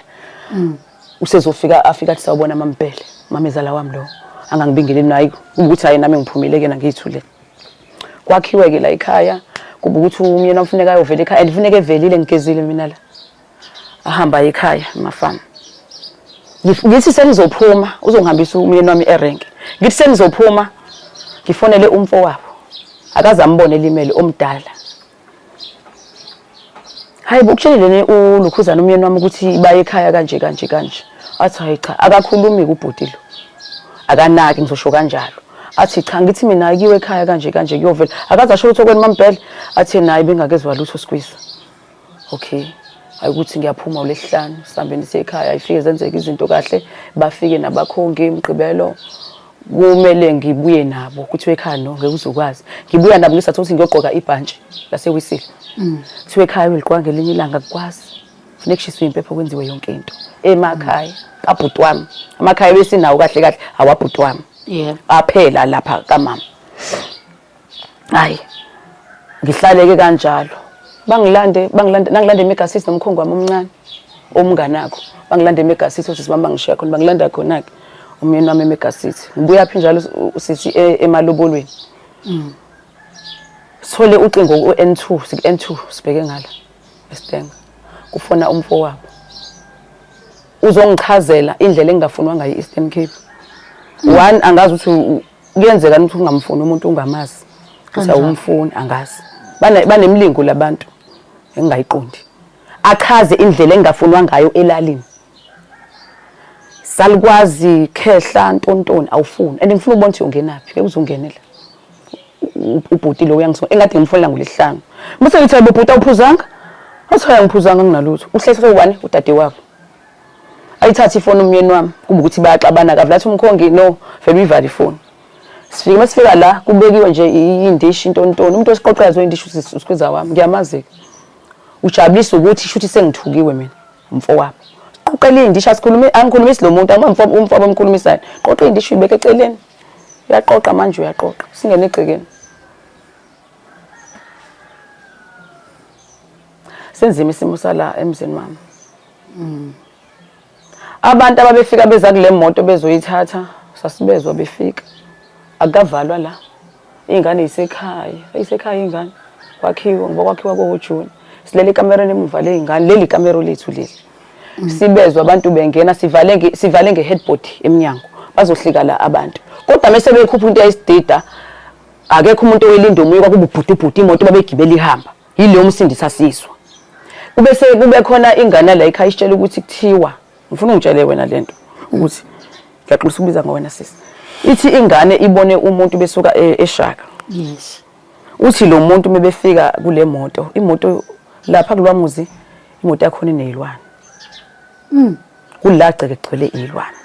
Usezofika afika athi sawubona maMbhele mamezala wami lo angangibingeleli naye ukuthi hayi nami ngiphumile ke ngiyithule. Kwakhiwe ke la ekhaya kuba ukuthi umyeni wami funeka ayovela ekhaya and funeka evelile ngigezile mina la. Ahamba ekhaya emafamu. Ngithi senizophuma uzongihambisa umyeni wami erenke. Ngithi senizophuma ngifonele umfowabo. Akaze ambone elimele omdala. Hayi bo ukutshelile ulukhuzana umyeni wami ukuthi baye ekhaya kanje kanje kanje. Athi hayi cha akakhulumi kubhuti lo. Akanaki ngizosho kanjalo. Athi cha ngithi mina akiwe ekhaya kanje kanje kuyovela. Akaze asho ukuthi okweni mambhele. Athi naye bengakezwa lutho squeeze. Okay. Hayi ukuthi ngiyaphuma uLesihlanu sihambeni siye ekhaya ifike zenzeke izinto kahle bafike nabakhongi Mgqibelo kumele ngibuye nabo kuthiwe ekhaya no ngeke uzokwazi ngibuya nabo ngisathe ukuthi ngiyogqoka ibhantshi lasewisile kuthiwe ekhaya uligqoka ngelinye ilanga akukwazi funeka kushiswe impepho kwenziwe yonke into emakhaya kabhuti wami amakhaya besinawo kahle kahle awabhuti wami yebo aphela lapha kamama hayi ngihlaleke kanjalo bangilande bangilande nangilande eMega City nomkhongi wami omncane omnganakho bangilande eMega City osisi bami bangishiya khona bangilanda khona-ke umyeni wami eMega City ngibuya phi njalo usisi emalobolweni sithole ucingo ku-N2 siku-N2 sibheke ngala esitenga kufona umfowabo uzongichazela indlela engingafunwa ngayo i-Eastern Cape one angazi ukuthi kuyenzeka ukuthi ungamfuni umuntu ungamazi ukuthi awumfuni angazi banemlingo labantu engingayiqondi achaze indlela engingafunwa ngayo elalini salikwazi khehla ntontoni awufuni and ngifuna ukubona ukuthi ungenaphi ke uzongenela ubhuti lo uyangisona engathi ngimfonela ngolesihlanu bese ngithi hayibo bhuti awuphuzanga athi hayi angiphuzanga nginalutho uhlehla ubani udadewabo ayithathe ifoni umyeni wami kube ukuthi bayaxabana kavela athi umkhongi no vele uyivale ifoni sifike masifika la kubekiwe nje indishi intontoni umuntu osiqoqela zo indishi usikwiza wami ngiyamazi-ke ujabulisa ukuthi shuthi sengithukiwe mina umfowabo qoqela indishi asikhulumi angikhulumisi lo muntu umfowabo omkhulumisayo qoqa indishi uyibeke eceleni uyaqoqa manje uyaqoqa singene egcekeni senzima isimo sala emzini wami Abantu ababefika beza kule moto bezoyithatha sasibezwa befika. Akukavalwa la. Iy'ngane yisekhaya, isekhaya iy'ngane. Kwakhiwa ngoba kwakhiwa koJuni. Silele ekamereni emuva ley'ngane, leli kamero lethu leli. Sibezwa abantu bengena sivale sivale nge-headboard emnyango. Bazohlika la abantu. Kodwa mese bekhupha into eyayisidida akekho umuntu owelinda omunye kwakububhudubhudu imoto babegibela ihamba. Yileyo umsindisi asizwa. Kube kube khona ingane la ekhaya isitshela ukuthi kuthiwa ngifuna ungitshele wena lento ukuthi ngiyaqinisa ukubiza ngowena sisi. Ithi ingane ibone umuntu besuka eShaka. Yes. Uthi lo muntu mebefika kule moto, imoto lapha kulwamuzi imoto yakhona inezilwane. Kula gceke kugcwele iy'lwane.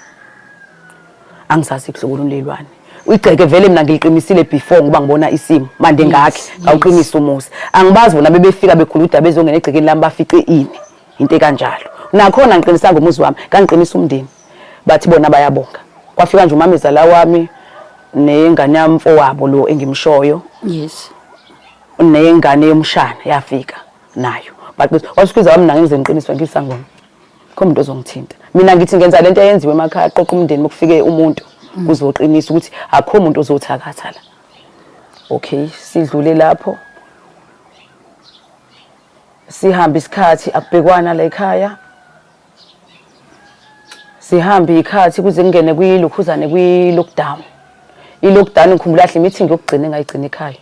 Angisazi kuhlobo luni ley'lwane. Igceke vele mina ngiliqinisile before ngoba ngibona isimo. Mande ngakhe ngawuqinisa umuzi. Angibazi bona bebefika bekhuluda bezongena egcekeni lami bafice ini. Into ekanjalo. Nakhona ngiqinisanga umuzi wami, ngangiqinisa umndeni. Bathi bona bayabonga. Kwafika nje umamezala wami nengane yami mfowabo lo engimshoyo. Yes. Nengane yomshana yafika nayo. Baqinisa. Wasukiza wami mina ngize ngiqiniswe ngisangoma. Kho umuntu ozongithinta. Mina ngithi ngenza lento eyenziwe emakhaya qoqa umndeni mokufike umuntu kuzoqinisa ukuthi akho umuntu ozothakatha la. Okay, sidlule lapho. Sihamba isikhathi akubhekwana la ekhaya. Sihamba ikhathi kuze kungene kwilokhuzane kwi-lockdown. I-lockdown ngikhumbula kahle meeting yokugcina engayigcina ekhaya.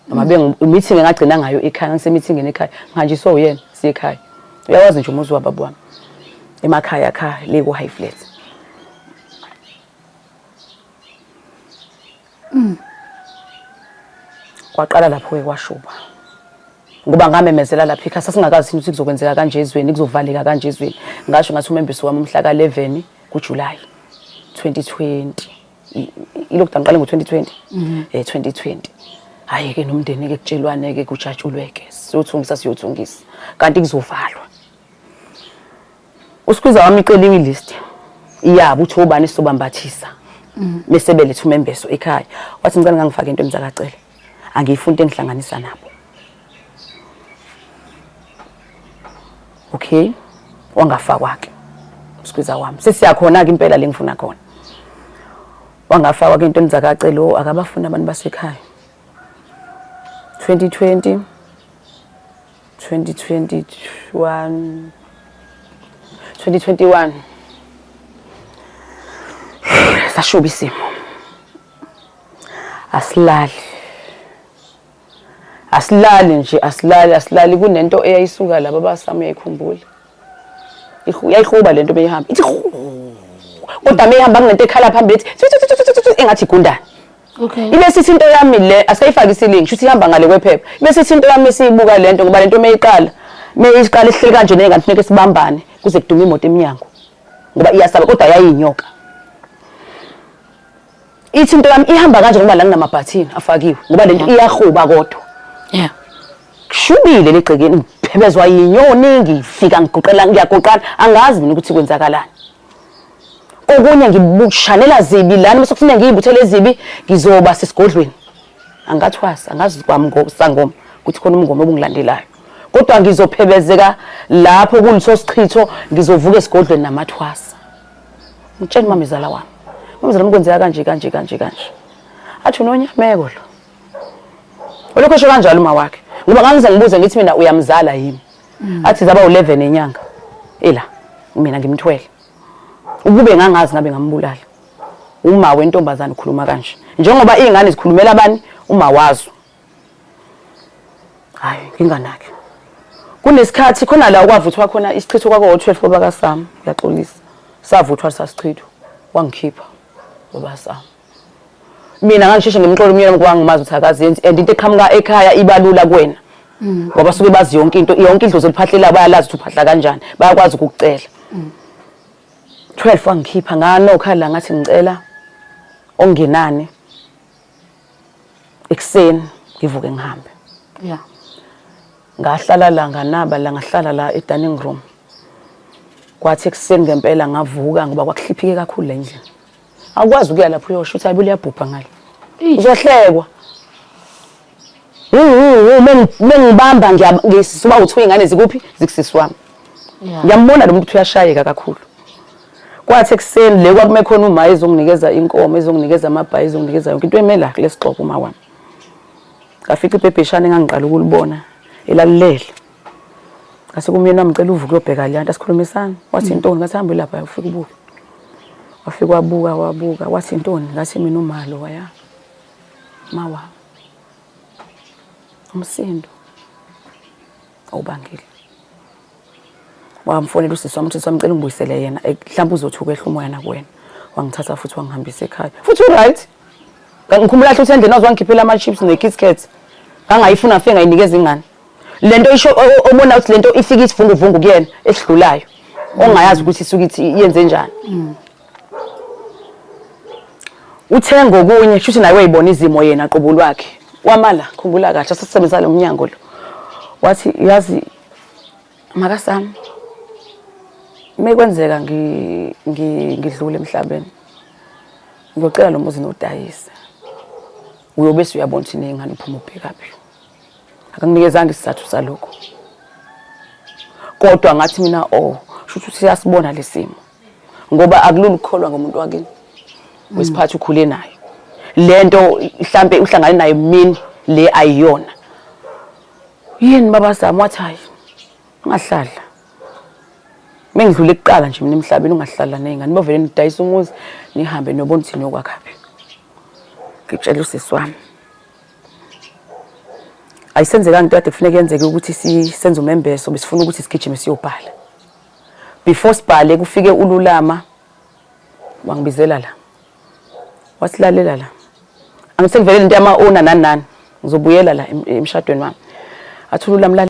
Noma bengi meeting engagcina ngayo ekhaya ngise-meetingini ekhaya ngihanjiswa uyena siye ekhaya. Uyawazi nje umuzi wababa wami. Emakhaya khaya le ku high flat. Kwaqala lapho ke kwashuba. Ngoba ngamemezela lapha ekhaya sasingakazi ukuthi kuzokwenzeka kanje ezweni kuzovaleka kanje ezweni. Ngasho ngathi umembeso wami umhla ka-11 kuJuly 2020. I-lockdown qale ngo-2020. 2020. Hayi ke nomndeni ke kutshelwane ke kujatshulwe ke siyothungisa siyothungisa kanti kuzovalwa. Usikwiza wami iceliwe i-list iyabo uthi obani sobambathisa. Mese beletha umembeso ekhaya. Wathi ngicela ngangifake into emzakacele. Angiyifuni into engihlanganisa nabo. Okay. Wangafakwa ke. Usikwiza wami. Sesiyakhona ke impela le ngifuna khona. Wangafakwa ke into emzakacele akabafuni abantu basekhaya. 2020 2021 2021 Sashuba isimo. Asilali. Asilali nje, asilali, asilali kunento eyayisuka laba basami uyayikhumbula. Yayihuba lento beyihamba. Ithi kodwa meyihamba kunento ekhala phambili ithi engathi igundane. Okay. Ibe sithi into yami le asayifaki isilingi, shuthi ihamba ngale kwephepha. Ibe sithi into yami esiyibuka lento ngoba lento meyiqala, meyiqala ihleli kanje nengane funeka sibambane kuze kudume imoto eminyango. Ngoba iyasaba kodwa yayinyoka. Ithi into yami ihamba kanje ngoba la kunamabhathini afakiwe ngoba lento iyahuba kodwa. Yeah. Kushubile legcekeni ngiphebezwa yinyoni ngifika ngiguqela ngiyaguqana angazi mina ukuthi kwenzakalani. Kokunye ngibushanela zibi lana bese kufuneka ngiyibuthele ezibi ngizoba sesigodlweni. Angathwasa angazi kwami ngosangoma ukuthi khona umngoma obungilandelayo. Kodwa ngizophebezeka lapho kuliso sichitho ngizovuka esigodlweni namathwasa. Ngitshela umamezala wami. Umamezala wami kwenzeka kanje kanje kanje kanje. Athi unonyameko lo. Ulokhu esho kanjalo uma wakhe. Ngoba ngangize ngibuze ngithi mina uyamzala yini? Athi zaba u11 enyanga. Ela mina ngimthwele. Ukube ngangazi ngabe ngambulala. Uma wentombazane ukhuluma kanje. Njengoba izingane zikhulumela abani uma wazo. Hayi nginganaki. Kunesikhathi khona la okwavuthwa khona isichitho kwako 12 baba kaSam ngiyaxolisa. Savuthwa sasichitho wangikhipha baba Sam. Mina ngangisheshe ngimxola umyeni ngoba ngimazi ukuthi akazenzi and into eqhamuka ekhaya ibalula kuwena. Ngoba suke bazi yonke into yonke idlozi oliphahlelayo bayalazi ukuthi uphahla kanjani bayakwazi ukukucela. 12 wangikhipha nganokha la ngathi ngicela ongenani ekuseni ngivuke ngihambe. Yeah. Ngahlala la nganaba la ngahlala la e-dining room. Kwathi ekuseni ngempela ngavuka ngoba kwakuhliphike kakhulu la endlini. Awukwazi ukuya lapho uyosho ukuthi hayibo liyabhubha ngale. Uzohlekwa. Mengibamba ngisuba uthi ingane zikuphi zikusisi wami. Ngiyambona lo muntu uyashayeka kakhulu. Kwathi ekuseni le kwakume khona uma ezonginikeza inkomo ezonginikeza amabhayi ezonginikeza yonke into emela kulesixoxo uma wami. Ngafica ibhebheshana engangiqala ukulibona elalilele. Ngase kumyeni wami ngicela uvuke uyobheka le nto asikhulumisana. Wathi intoni ngathi hamba lapha ufike ubuke. Wafika wabuka wabuka wathi intoni ngathi mina umalo waya. Mawa. Umsindo awubangile. Wamfonela usisi wami usisi wami ngicela ungibuyisele yena mhlawumbe uzothuka ehla umoya nakuwena. Wangithatha futhi wangihambisa ekhaya. Futhi uright. Ngikhumbula kahle ukuthi endlini waze wangikhiphela ama-chips ne-KitKat. Ngangayifuna ngifike ngayinikeza ingane. Lento isho obona ukuthi lento ifike isivunguvungu kuyena esidlulayo. Ongayazi ukuthi isuke ithi yenze njani. Uthe ngokunye shuthi naye wayibona izimo yena qobo lwakhe. Wamala khumbula kahle sasisebenzisa lo mnyango lo. Wathi yazi makasami mekwenzeka ngidlule emhlabeni ngiyocela lo muzi nodayise uyobe usuyabona ukuthi ney'ngane uphuma ubhekaphi. Akanginikezanga isizathu salokho kodwa ngathi mina oh shuthi ukuthi siyasibona lesimo ngoba akulula ukukholwa ngomuntu wakini wesiphathi ukhule naye lento mhlambe uhlangane nayo mini le ayiyona yini baba Zama wathi hayi ungahlala mengidlule kuqala nje mina emhlabeni ungahlala nezingane bovele nidayisa umuzi nihambe niyobona ukuthi niyokwakhaphi ngitshela usisi wami ayisenzekanga into kade kufuneka yenzeke ukuthi sisenze umembeso besifuna ukuthi sigijime siyobhala before sibhale kufike ululama wangibizela la wasilalela la angisekuvelele into yama owner nani nani ngizobuyela la emshadweni wami athi ululama.